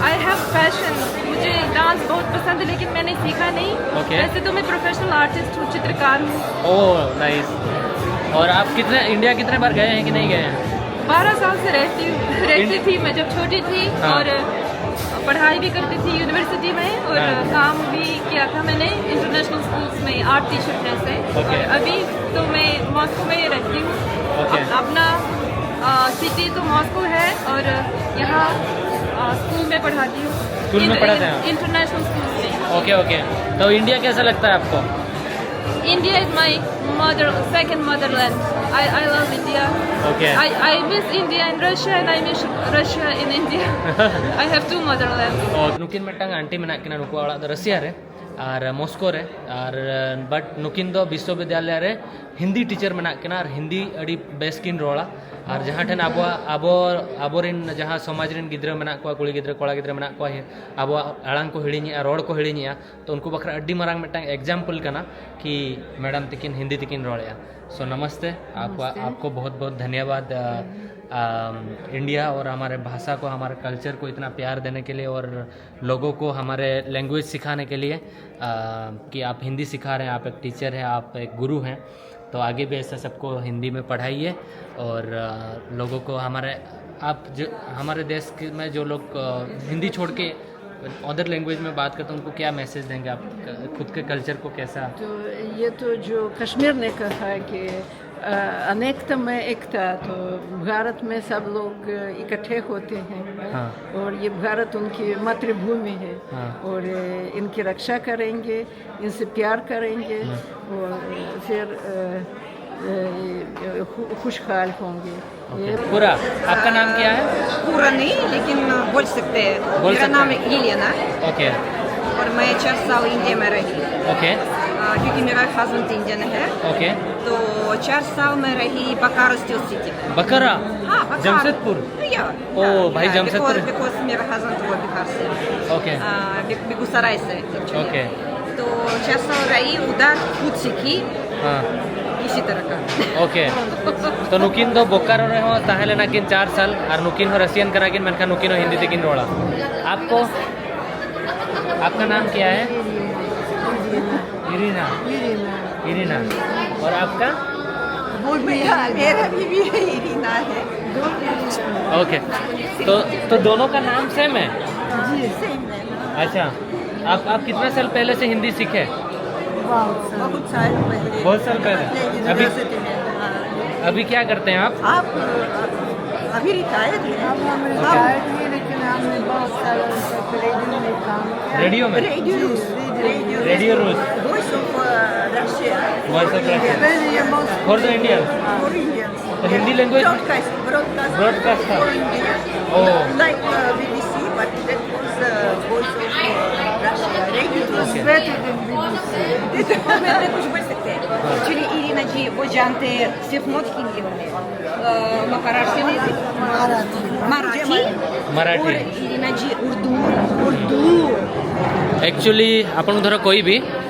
I have passion. मुझे डांस बहुत पसंद है, लेकिन मैंने सीखा नहीं। ओके। वैसे तो मैं प्रोफेशनल आर्टिस्ट हूँ, चित्रकार हूँ। Oh nice. और आप कितने इंडिया कितने बार गए हैं कि नहीं गए हैं? बारह साल से रहती हूँ, रहती थी मैं जब छोटी थी। और पढ़ाई भी करती थी यूनिवर्सिटी में और काम भी किया था मैंने इंटरनेशनल स्कूल्स में आर्ट टीचर जैसे। ओके। और अभी तो मैं मॉस्को में रहती हूँ। ओके। अपना सिटी तो मॉस्को है और यहाँ स्कूल में पढ़ाती हूँ। स्कूल में पढ़ाते हैं? इंटरनेशनल स्कूल में। Okay okay. तो इंडिया कैसा लगता है आपको? India is my mother, second motherland. I, I love India. Okay. I, I miss India in Russia and I miss Russia in India. I have two motherlands. ᱱᱩᱠᱤᱱ ᱢᱤᱫᱴᱟᱝ aunty ᱢᱮᱱᱟᱜ ᱠᱤᱱᱟ, ᱱᱩᱠᱩᱣᱟᱜ ᱚᱲᱟᱜ ᱫᱚ ᱨᱟᱥᱤᱭᱟ ᱨᱮ ᱟᱨ ᱢᱚᱥᱠᱳ ᱨᱮ, ᱟᱨ but ᱱᱩᱠᱤᱱ ᱫᱚ ᱵᱤᱥᱥᱚᱵᱤᱫᱽᱭᱟᱞᱚᱭ ᱨᱮ ᱦᱤᱱᱫᱤ ᱴᱤᱪᱟᱨ ᱢᱮᱱᱟᱜ ᱠᱤᱱᱟ ᱟᱨ ᱦᱤᱱᱫᱤ ᱟᱹᱰᱤ ᱵᱮᱥ ᱠᱤᱱ ᱨᱚᱲᱟ᱾ ᱟᱨ ᱡᱟᱦᱟᱸ ᱴᱷᱮᱱ ᱟᱵᱚᱣᱟᱜ ᱟᱵᱚ ᱟᱵᱚᱨᱮᱱ ᱡᱟᱦᱟᱸ ᱥᱚᱢᱟᱡᱽ ᱨᱮᱱ ᱜᱤᱫᱽᱨᱟᱹ ᱢᱮᱱᱟᱜ ᱠᱚᱣᱟ, ᱠᱩᱲᱤ ᱜᱤᱫᱽᱨᱟᱹ ᱠᱚᱲᱟ ᱜᱤᱫᱽᱨᱟᱹ ᱢᱮᱱᱟᱜ ᱠᱚᱣᱟ, ᱟᱵᱚᱣᱟᱜ ᱟᱲᱟᱝ ᱠᱚ ᱦᱤᱲᱤᱧᱮᱜᱼᱟ, ᱨᱚᱲ ᱠᱚ ᱦᱤᱲᱤᱧᱮᱜᱼᱟ, ᱛᱚ ᱩᱱᱠᱩ ᱵᱟᱠᱷᱨᱟ ᱟᱹᱰᱤ ᱢᱟᱨᱟᱝ ᱢᱤᱫᱴᱟᱝ example ᱠᱟᱱᱟ ᱠᱤ ᱢᱮᱰᱟᱢ ᱛᱤᱠᱤᱱ ᱦᱤᱱᱫᱤ ᱛᱤᱠᱤᱱ ᱨᱚᱲᱮᱜᱼᱟ᱾ So नमस्ते, आपको नमस्ते। आपको बहुत बहुत धन्यवाद अ, अम, इंडिया और हमारे भाषा को, हमारे कल्चर को इतना प्यार देने के लिए और लोगों को हमारे लैंग्वेज सिखाने के लिए अ, कि आप हिंदी सिखा रहे हैं, आप एक टीचर हैं, आप एक गुरु हैं, तो आगे भी ऐसा सबको हिंदी में पढ़ाइए और अ, लोगों को हमारे आप जो हमारे देश के- में जो लोग अ, हिंदी छोड़ के अदर लैंग्वेज में बात करते हैं उनको क्या मैसेज देंगे आप, खुद के कल्चर को कैसा? तो ये तो जो कश्मीर ने कहा कि अ, अनेकता में एकता, तो भारत में सब लोग इकट्ठे होते हैं हाँ। और ये भारत उनकी मातृभूमि है हाँ। और इनकी रक्षा करेंगे, इनसे प्यार करेंगे और फिर अ, अ, खु- खुशहाल होंगे। ये पूरा आपका नाम क्या है? पूरा नहीं, लेकिन बोल सकते हैं। बोल मेरा सकते नाम हैं। है येलेना ओके। और मैं चार साल इंडिया में रही। ओके। आ, क्योंकि मेरा हस्बैंड इंडियन है, ओके। तो चार साल में रही बोकारो स्टील सिटी में। बकरा। हाँ, बोकारो। जमशेदपुर? या। ओ, भाई, जमशेदपुर। बिकॉज मेरा हस्बैंड वो बिहार से है। ओके। आ, बे- बेगूसराय से actually। ओके। तो चार साल रही, उधर खुद सीखी हाँ। इसी तरह का। ओके। तो नुकिन दो बोकारो ᱨᱮᱦᱚᱸ ᱛᱟᱦᱮᱸ ᱞᱮᱱᱟ ᱠᱤᱱ ᱪᱟᱨ ᱥᱟᱞ ᱟᱨ ᱱᱩᱠᱤᱱ ᱦᱚᱸ ᱨᱟᱥᱤᱭᱟᱱ ᱠᱟᱱᱟ ᱠᱤᱱ, ᱢᱮᱱᱠᱷᱟᱱ ᱱᱩᱠᱤᱱ ᱦᱚᱸ ᱦᱤᱱᱫᱤ ᱛᱮᱠᱤᱱ ᱨᱚᱲᱟ᱾ आपको, आपका नाम क्या है? इरीना। इरीना। और आपका? मेरा, मेरा भी, भी इरीना है। ओके। तो तो दोनों का नाम सेम है? सेम है। अच्छा। आप आप कितना साल पहले से हिंदी सीखे? बहुत साल पहले। बहुत साल पहले। अपने अभी यूनिवर्सिटी में। हाँ। अभी क्या करते हैं आप? आप अभी रिटायर्ड हैं? अब हम रिटायर्ड हैं, लेकिन हमने बहुत सारा उनका रेडियो में काम किया। रेडियो में? Radio. Radio Rus. Voice of uh, Russia. Voice of Russia. For the Indians. For Indians. The Hindi language? Broadcast. Broadcast. Broadcast. For Indians. Oh. Like uh, B B C, but that was uh, Voice of uh, Russia. Radio Rus. Okay. Better than B B C. Actually, Irina ji, वो जानते हैं, सिर्फ मत हिंदी में। अ, महाराष्ट्र में भी। मराठी। मराठी। मराठी। और Irina जी Urdu. Urdu. Actually, आपन धर कोई भी,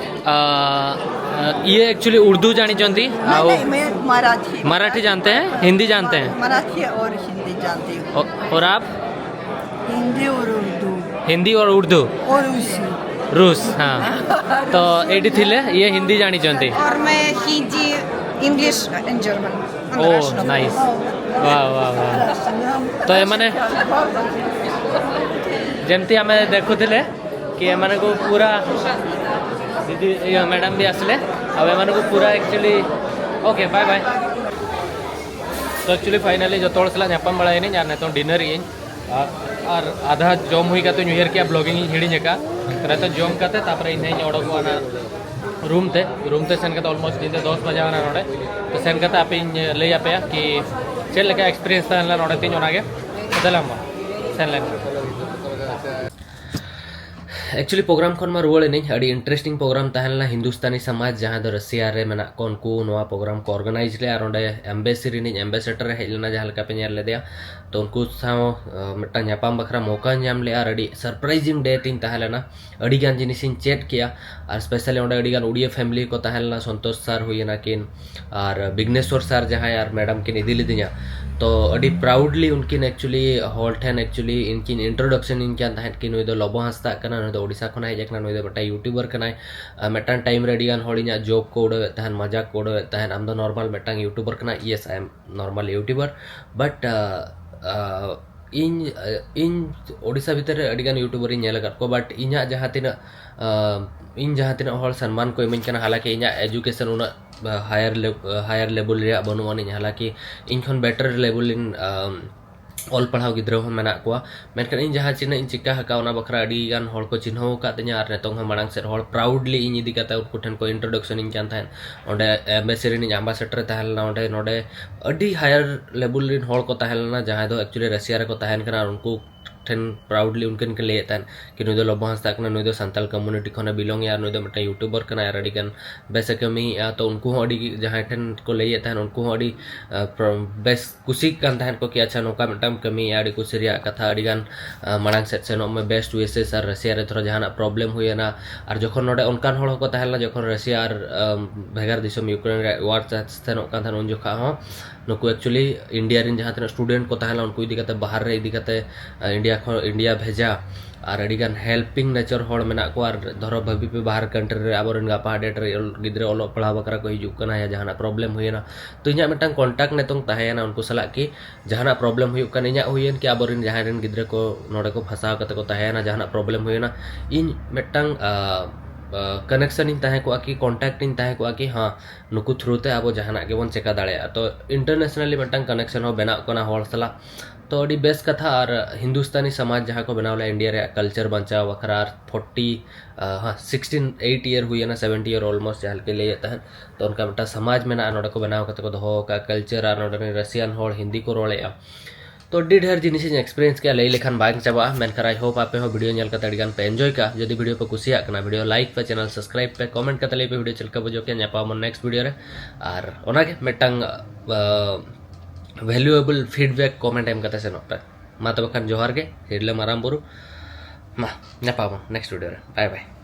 आ, आ, ये एक्चुअली उर्दू जानी चाहती? नहीं, नहीं, मैं मराठी। मराठी जानते हैं, हिंदी जानते हैं? मराठी और हिंदी जानती हूँ। औ-, और आप? हिंदी और उर्दू। हिंदी और उर्दू। और रूसी। रूस, हाँ। तो एडी थिले, ये हिंदी जानी चाहती। और मैं Hindi, English and German। Oh, nice. वाह, वाह, वाह। तो ये माने, जेमती हमें देखुथिले कि एमाने को पूरा दीदी, ये मैडम भी आसले, अब एमाने को पूरा एक्चुअली, ओके, बाय बाय। तो एक्चुअली फाइनली जो तोड़ सला ᱧᱟᱯᱟᱢ ᱵᱟᱲᱟᱭᱮᱱᱟᱹᱧ ᱟᱨ ᱱᱤᱛᱚᱝ ᱰᱤᱱᱟᱨ ᱤᱧ ᱟᱨ, ᱟᱨ ᱟᱫᱷᱟ ᱡᱚᱢ ᱦᱩᱭ ᱠᱟᱛᱮᱧ ᱩᱭᱦᱟᱹᱨ ᱠᱮᱜᱼᱟ ᱵᱞᱚᱜᱤᱝ ᱤᱧ ᱦᱤᱲᱤᱧ ᱟᱠᱟᱫᱼᱟ᱾ ᱱᱤᱛᱚᱝ ᱡᱚᱢ ᱠᱟᱛᱮ ᱛᱟᱨᱯᱚᱨᱮ ᱤᱧ ᱦᱟᱸᱜ ᱤᱧ ᱚᱰᱚᱠᱚᱜᱼᱟ ᱚᱱᱟ ᱨᱩᱢ ᱛᱮ᱾ ᱨᱩᱢ ᱛᱮ ᱥᱮᱱ ᱠᱟᱛᱮ ᱚᱞᱢᱳᱥᱴ ᱧᱤᱫᱟᱹ ᱫᱚᱥ ᱵᱟᱡᱟᱣ ᱮᱱᱟ ᱱᱚᱰᱮ᱾ ᱛᱚ ᱥᱮᱱ ᱠᱟᱛᱮ ᱟᱯᱮᱧ ᱞᱟᱹᱭ ᱟᱯᱮᱭᱟ ᱠᱤ ᱪᱮᱫ ᱞᱮᱠᱟ ᱮᱠᱥᱯᱤᱨᱤᱭᱮᱱᱥ ᱛᱟᱦᱮᱸ ᱞᱮᱱᱟ ᱱᱚᱰᱮ ᱛᱤᱧ, ᱚᱱᱟᱜᱮ᱾ ᱛᱚ ᱫᱮᱞᱟ ᱢᱟ, ᱥᱮᱱ ᱞᱮᱱ ᱜᱮ᱾ ᱮᱠᱪᱩᱭᱮᱞᱤ ᱯᱨᱳᱜᱨᱟᱢ ᱠᱷᱚᱱ ᱢᱟ ᱨᱩᱣᱟᱹᱲ ᱮᱱᱟᱹᱧ᱾ ᱟᱹᱰᱤ ᱤᱱᱴᱟᱨᱮᱥᱴᱤᱝ ᱯᱨᱳᱜᱨᱟᱢ ᱛᱟᱦᱮᱸ ᱞᱮᱱᱟ᱾ ᱦᱤᱱᱫᱩᱥᱛᱟᱱᱤ ᱥᱚᱢᱟᱡᱽ, ᱡᱟᱦᱟᱸ ᱫᱚ ᱨᱟᱥᱤᱭᱟ ᱨᱮ ᱢᱮᱱᱟᱜ ᱠᱚ, ᱩᱱᱠᱩ ᱱᱚᱣᱟ ᱯᱨᱳᱜᱨᱟᱢ ᱠᱚ ᱚᱨᱜᱟᱱᱟᱭᱤᱡᱽ ᱞᱮᱫᱼᱟ᱾ ᱟᱨ ᱚᱸᱰᱮ ᱮᱢᱵᱮᱥᱤ ᱨᱤᱱᱤᱡ ᱮᱢᱵᱮᱥᱮᱰᱟᱨ ᱮ ᱦᱮᱡ ᱞᱮᱱᱟ, ᱡᱟᱦᱟᱸ ᱞᱮᱠᱟ ᱯᱮ ᱧᱮᱞ ᱞᱮᱫᱮᱭᱟ᱾ ᱛᱚ ᱩᱱᱠᱩ ᱥᱟᱶ, ᱟᱸ, ᱢᱤᱫᱴᱟᱝ ᱧᱟᱯᱟᱢ ᱵᱟᱠᱷᱨᱟ ᱢᱚᱠᱟᱧ ᱧᱟᱢ ᱞᱮᱫᱼᱟ᱾ ᱟᱨ ᱟᱹᱰᱤ ᱥᱟᱨᱯᱨᱟᱭᱤᱡᱤᱝ ᱰᱮᱴ ᱤᱧ ᱛᱟᱦᱮᱸ ᱞᱮᱱᱟ᱾ ᱟᱹᱰᱤ ᱜᱟᱱ ᱡᱤᱱᱤᱥᱤᱧ ᱪᱮᱫ ᱠᱮᱜᱼᱟ᱾ ᱟᱨ ᱥᱯᱮᱥᱟᱞᱤ ᱚᱸᱰᱮ ᱟᱹᱰᱤ ᱜᱟᱱ ᱩᱲᱤᱭᱟ ᱯᱷᱮᱢᱤᱞᱤ ᱠᱚ ᱛᱟᱦᱮᱸ ᱞᱮᱱᱟ᱾ ᱥᱚᱱᱛᱳᱥ ᱥᱟᱨ ᱦᱩᱭ ᱮᱱᱟ ᱠᱤᱱ, ᱟᱨ ᱵᱤᱜᱽᱱᱮᱥᱣᱚᱨ ᱥᱟᱨ ᱡᱟᱦᱟᱸᱭ ᱟᱨ ᱢᱮᱰᱟᱢ ᱠᱤᱱ ᱤᱫᱤ ᱞᱤᱫᱤᱧᱟ᱾ ᱛᱚ ᱟᱹᱰᱤ ᱯᱨᱟᱣᱩᱰᱞᱤ ᱩᱱᱠᱤᱱ ᱮᱠᱪᱩᱭᱮᱞᱤ ᱦᱚᱲ ᱴᱷᱮᱱ ᱮᱠᱪᱩᱭᱮᱞᱤ ᱤᱧ ᱠᱤᱱ ᱤᱱᱴᱨᱳᱰᱟᱠᱥᱚᱱ ᱤᱧ ᱠᱟᱱ ᱛᱟᱦᱮᱸᱫ ᱠᱤ ᱱᱩᱭ ᱫᱚ ᱞᱚᱵᱚ ᱦᱟᱸᱥᱫᱟᱜ ᱠᱟᱱᱟ, ᱱᱩᱭ ᱫᱚ ᱳᱰᱤᱥᱟ ᱠᱷᱚᱱᱟᱜ ᱦᱮᱡ ᱟᱠᱟᱱᱟ, ᱱᱩᱭ ᱫᱚ ᱢᱤᱫᱴᱟᱝ ᱭᱩᱴᱩᱵᱟᱨ ᱠᱟᱱᱟᱭ᱾ ᱟᱨ ᱢᱤᱫᱴᱟᱝ ᱴᱟᱭᱤᱢ ᱨᱮ ᱟᱹᱰᱤ ᱜᱟᱱ ᱦᱚᱲ ᱤᱧᱟᱹᱜ ᱡᱳᱠ ᱠᱚ ᱩᱰᱟᱹᱣᱮᱫ ᱛᱟᱦᱮᱸᱫ, ᱢᱟᱡᱟᱠ ᱠᱚ ᱩᱰᱟᱹᱣᱮᱫ ᱛᱟᱦᱮᱸᱫ, "ᱟᱢ ᱫᱚ ᱱᱚᱨᱢᱟᱞ ᱢᱤᱫᱴᱟᱝ ᱭᱩᱴᱩᱵᱟᱨ ᱠᱟᱱᱟ?" Yes, I am normal YouTuber, but, uh, uh, ᱤᱧ, uh, ᱤᱧ ᱳᱰᱤᱥᱟ ᱵᱷᱤᱛᱤᱨ ᱨᱮ ᱟᱹᱰᱤ ᱜᱟᱱ ᱭᱩᱴᱩᱵᱟᱨ ᱤᱧ ᱧᱮᱞ ᱟᱠᱟᱫ ᱠᱚᱣᱟ, but ᱤᱧᱟᱹᱜ ᱡᱟᱦᱟᱸ ᱛᱤᱱᱟᱹᱜ, uh, ᱤᱧ ᱡᱟᱦᱟᱸ ᱛᱤᱱᱟᱹᱜ ᱦᱚᱲ ᱥᱚᱱᱢᱟᱱ ᱠᱚ ᱤᱢᱟᱹᱧ ᱠᱟᱱᱟ, ᱦᱟᱞᱟᱠᱤ ᱤᱧᱟᱹᱜ ᱮᱡᱩᱠᱮᱥᱚᱱ ᱩᱱᱟᱹᱜ, uh, ᱦᱟᱭᱟᱨ ᱞᱮ-, uh, ᱦᱟᱭᱟᱨ ᱞᱮᱵᱮᱞ ᱨᱮᱭᱟᱜ ᱵᱟᱹᱱᱩᱜ ᱟᱹᱱᱤᱡ, ᱦᱟᱞᱟᱠᱤ ᱤᱧ ᱠᱷᱚᱱ ᱵᱮᱴᱟᱨ ᱞᱮᱵᱮᱞ ᱨᱮᱱ, um, ᱚᱞ ᱯᱟᱲᱦᱟᱣ ᱜᱤᱫᱽᱨᱟᱹ ᱦᱚᱸ ᱢᱮᱱᱟᱜ ᱠᱚᱣᱟ᱾ ᱢᱮᱱᱠᱷᱟᱱ ᱤᱧ ᱡᱟᱦᱟᱸ ᱛᱤᱱᱟᱹᱜ ᱤᱧ ᱪᱤᱠᱟ ᱟᱠᱟᱫ, ᱚᱱᱟ ᱵᱟᱠᱷᱨᱟ ᱟᱹᱰᱤ ᱜᱟᱱ ᱦᱚᱲ ᱠᱚ ᱪᱤᱱᱦᱟᱹᱣ ᱟᱠᱟᱫ ᱛᱤᱧᱟ, ᱟᱨ ᱱᱤᱛᱚᱝ ᱦᱚᱸ ᱢᱟᱲᱟᱝ ᱥᱮᱫ ᱦᱚᱲ proudly ᱤᱧ ᱤᱫᱤ ᱠᱟᱛᱮ ᱩᱱᱠᱩ ᱴᱷᱮᱱ ᱠᱚ introduction ᱤᱧ ᱠᱟᱱ ᱛᱟᱦᱮᱸᱫ᱾ ᱚᱸᱰᱮ embassy ᱨᱤᱱᱤᱡ ambassador ᱮ ᱛᱟᱦᱮᱸ ᱞᱮᱱᱟ, ᱚᱸᱰᱮ ᱱᱚᱰᱮ ᱟᱹᱰᱤ higher level ᱨᱤᱱ ᱦᱚᱲ ᱠᱚ ᱛᱟᱦᱮᱸ ᱞᱮᱱᱟ, ᱡᱟᱦᱟᱸᱭ ᱫᱚ actually ᱨᱟᱥᱤᱭᱟ ᱨᱮᱠᱚ ᱛᱟᱦᱮᱱ ᱠᱟᱱᱟ, ᱟᱨ ᱩᱱᱠᱩ ᱴᱷᱮᱱ proudly ᱩᱱᱠᱤᱱ ᱠᱤᱱ ᱞᱟᱹᱭᱮᱫ ᱛᱟᱦᱮᱸᱫ ᱠᱤ ᱱᱩᱭ ᱫᱚ ᱞᱚᱵᱚ ᱦᱟᱸᱥᱫᱟ ᱠᱟᱱᱟ, ᱱᱩᱭ ᱫᱚ ᱥᱟᱱᱛᱟᱲ community ᱠᱷᱚᱱᱮ belong ᱮᱜᱼᱟ, ᱱᱩᱭ ᱫᱚ ᱢᱤᱫᱴᱟᱝ YouTuber ᱠᱟᱱᱟᱭ ᱟᱨ ᱟᱹᱰᱤ ᱜᱟᱱ ᱵᱮᱥ ᱮ ᱠᱟᱹᱢᱤᱭᱮᱫᱼᱟ᱾ ᱛᱚ ᱩᱱᱠᱩ ᱦᱚᱸ ᱟᱹᱰᱤ, ᱡᱟᱦᱟᱸᱭ ᱴᱷᱮᱱ ᱠᱚ ᱞᱟᱹᱭᱮᱫ ᱛᱟᱦᱮᱸᱫ, ᱩᱱᱠᱩ ᱦᱚᱸ ᱟᱹᱰᱤ, ᱟᱸ, pro-, ᱵᱮᱥ ᱠᱩᱥᱤᱜ ᱠᱟᱱ ᱛᱟᱦᱮᱸᱫ ᱠᱚ ᱠᱤ ᱟᱪᱪᱷᱟ, ᱱᱚᱝᱠᱟ ᱢᱤᱫᱴᱟᱝ ᱠᱟᱹᱢᱤᱭᱮᱫᱼᱟ, ᱟᱹᱰᱤ ᱠᱩᱥᱤ ᱨᱮᱭᱟᱜ ᱠᱟᱛᱷᱟ, ᱟᱹᱰᱤ ᱜᱟᱱ, ᱟᱸ, ᱢᱟᱲᱟᱝ ᱥᱮᱫ ᱥᱮᱱᱚᱜ ᱢᱮ, best wishes᱾ ᱟᱨ ᱨᱟᱥᱤᱭᱟ ᱨᱮ ᱫᱷᱚᱨᱚ ᱡᱟᱦᱟᱱᱟᱜ problem ᱦᱩᱭᱮᱱᱟ, ᱟᱨ ᱡᱚᱠᱷᱚᱱ ᱱᱚᱰᱮ ᱚᱱᱠᱟᱱ ᱦᱚᱲ ᱦᱚᱸᱠᱚ ᱛᱟᱦᱮᱸ ᱞᱮᱱᱟ, ᱡᱚᱠᱷᱚᱱ ᱨᱟᱥᱤᱭᱟ ᱟᱨ, ᱟᱸ, ᱵᱷᱮᱜᱟᱨ ᱫᱤᱥᱚᱢ ᱤᱭᱩᱠᱨᱮᱱ ᱨᱮ war ᱥᱮᱱᱚᱜ ᱠᱟᱱ ᱛᱟᱦᱮᱸᱫ, ᱩᱱ ᱡᱚᱠᱷᱟ ᱦᱚᱸ ᱱᱩᱠᱩ actually India ᱨᱮᱱ ᱡᱟᱦᱟᱸ ᱛᱤᱱᱟᱹᱜ student ᱠᱚ ᱛᱟᱦᱮᱸ ᱞᱮᱱᱟ, ᱩᱱᱠᱩ ᱤᱫᱤ ᱠᱟᱛᱮ, ᱵᱟᱦᱟᱨ ᱨᱮ ᱤᱫᱤ ᱠᱟᱛᱮ, ᱟᱸ, India ᱠᱷᱚᱱ, India ᱵᱷᱮᱡᱟ, ᱟᱨ ᱟᱹᱰᱤ ᱜᱟᱱ helping nature ᱦᱚᱲ ᱢᱮᱱᱟᱜ ᱠᱚᱣᱟ᱾ ᱟᱨ ᱫᱷᱚᱨᱚ ᱵᱷᱟᱹᱵᱤ ᱯᱮ ᱵᱟᱦᱟᱨ country ᱨᱮ ᱟᱵᱚᱨᱮᱱ ᱜᱟᱯᱟ date ᱨᱮ ᱚᱞ-, ᱜᱤᱫᱽᱨᱟᱹ ᱚᱞᱚᱜ ᱯᱟᱲᱦᱟᱣ ᱵᱟᱠᱷᱨᱟ ᱠᱚ ᱦᱤᱡᱩᱜ ᱠᱟᱱᱟ, ᱭᱟ ᱡᱟᱦᱟᱱᱟᱜ problem ᱦᱩᱭᱮᱱᱟ, ᱛᱚ ᱤᱧᱟᱹᱜ ᱢᱤᱫᱴᱟᱝ contact ᱱᱤᱛᱚᱝ ᱛᱟᱦᱮᱸᱭᱮᱱᱟ ᱩᱱᱠᱩ ᱥᱟᱞᱟᱜ ᱠᱤ ᱡᱟᱦᱟᱱᱟᱜ problem ᱦᱩᱭᱩᱜ ᱠᱟᱱ, ᱤᱧᱟᱹᱜ ᱦᱩᱭᱮᱱ ᱠᱤ ᱟᱵᱚᱨᱮᱱ ᱡᱟᱦᱟᱸᱭ ᱨᱮᱱ ᱜᱤᱫᱽᱨᱟᱹ ᱠᱚ ᱱᱚᱰᱮ ᱠᱚ ᱯᱷᱟᱸᱥᱟᱣ ᱠᱟᱛᱮ ᱠᱚ ᱛᱟᱦᱮᱸᱭᱮᱱᱟ, ᱡᱟᱦᱟᱱᱟᱜ problem ᱦᱩᱭᱮᱱᱟ, ᱤᱧ ᱢᱤᱫᱴᱟᱝ, ᱟᱸ, ᱟᱸ, connection ᱤᱧ ᱛᱟᱦᱮᱸ ᱠᱚᱜᱼᱟ ᱠᱤ contact ᱤᱧ ᱛᱟᱦᱮᱸ ᱠᱚᱜᱼᱟ ᱠᱤ, ᱦᱮᱸ, ᱱᱩᱠᱩ through ᱛᱮ ᱟᱵᱚ ᱡᱟᱦᱟᱱᱟᱜ ᱜᱮᱵᱚᱱ ᱪᱮᱠᱟ ᱫᱟᱲᱮᱭᱟᱜᱼᱟ᱾ ᱛᱚ internationally ᱢᱤᱫᱴᱟᱝ connection ᱦᱚᱸ ᱵᱮᱱᱟᱜ ᱠᱟᱱᱟ ᱦᱚᱲ ᱥᱟᱞᱟᱜ᱾ ᱛᱚ ᱟᱹᱰᱤ ᱵᱮᱥ ᱠᱟᱛᱷᱟ᱾ ᱟᱨ ᱦᱤᱱᱫᱩᱥᱛᱟᱱᱤ ᱥᱚᱢᱟᱡᱽ ᱡᱟᱦᱟᱸ ᱠᱚ ᱵᱮᱱᱟᱣ ᱞᱮᱫᱼᱟ India ᱨᱮᱭᱟᱜ culture ᱵᱟᱧᱪᱟᱣ ᱵᱟᱠᱷᱨᱟ, ᱟᱨ forty, ᱟᱸ, ᱦᱮᱸ, sixteen, eight year ᱦᱩᱭᱮᱱᱟ, seventy year almost, ᱡᱟᱦᱟᱸ ᱞᱮᱠᱟᱧ ᱞᱟᱹᱭᱮᱫ ᱛᱟᱦᱮᱸᱫ᱾ ᱛᱚ ᱚᱱᱠᱟ ᱢᱤᱫᱴᱟᱝ ᱥᱚᱢᱟᱡᱽ ᱢᱮᱱᱟᱜᱼᱟ, ᱱᱚᱰᱮ ᱠᱚ ᱵᱮᱱᱟᱣ ᱠᱟᱛᱮ ᱠᱚ ᱫᱚᱦᱚ ᱟᱠᱟᱫᱼᱟ culture, ᱟᱨ ᱱᱚᱰᱮ ᱨᱮᱱ ᱨᱟᱥᱤᱭᱟᱱ ᱦᱚᱲ ᱦᱤᱱᱫᱤ ᱠᱚ ᱨᱚᱲᱮᱫᱼᱟ᱾ ᱛᱚ ᱟᱹᱰᱤ ᱰᱷᱮᱨ ᱡᱤᱱᱤᱥ ᱤᱧ experience ᱠᱮᱜᱼᱟ, ᱞᱟᱹᱭ ᱞᱮᱠᱷᱟᱱ ᱵᱟᱝ ᱪᱟᱵᱟᱜᱼᱟ᱾ ᱢᱮᱱᱠᱷᱟᱱ I hope ᱟᱯᱮ ᱦᱚᱸ video ᱧᱮᱞ ᱠᱟᱛᱮ ᱟᱹᱰᱤ ᱜᱟᱱ ᱯᱮ enjoy ᱠᱟᱜᱼᱟ᱾ ᱡᱩᱫᱤ video ᱯᱮ ᱠᱩᱥᱤᱭᱟᱜ ᱠᱟᱱᱟ, video like ᱯᱮ, channel subscribe ᱯᱮ, comment ᱠᱟᱛᱮ ᱞᱟᱹᱭ ᱯᱮ video ᱪᱮᱫ ᱞᱮᱠᱟ ᱵᱩᱡᱷᱟᱹᱣ ᱠᱮᱜᱼᱟ᱾ ᱧᱟᱯᱟᱢ ᱟᱵᱚᱱ next video ᱨᱮ᱾ ᱟᱨ ᱚᱱᱟᱜᱮ ᱢᱤᱫᱴᱟᱝ, ᱟᱸ, valuable feedback comment ᱮᱢ ᱠᱟᱛᱮ ᱥᱮᱱᱚᱜ ᱯᱮ᱾ ᱢᱟ ᱛᱚᱵᱮ ᱠᱷᱟᱱ ᱡᱚᱦᱟᱨ ᱜᱮ, ᱦᱤᱨᱞᱟᱹ ᱢᱟᱨᱟᱝ ᱵᱩᱨᱩ᱾ ᱢᱟ ᱧᱟᱯᱟᱢ ᱟᱵᱚᱱ next video ᱨᱮ᱾ Bye bye᱾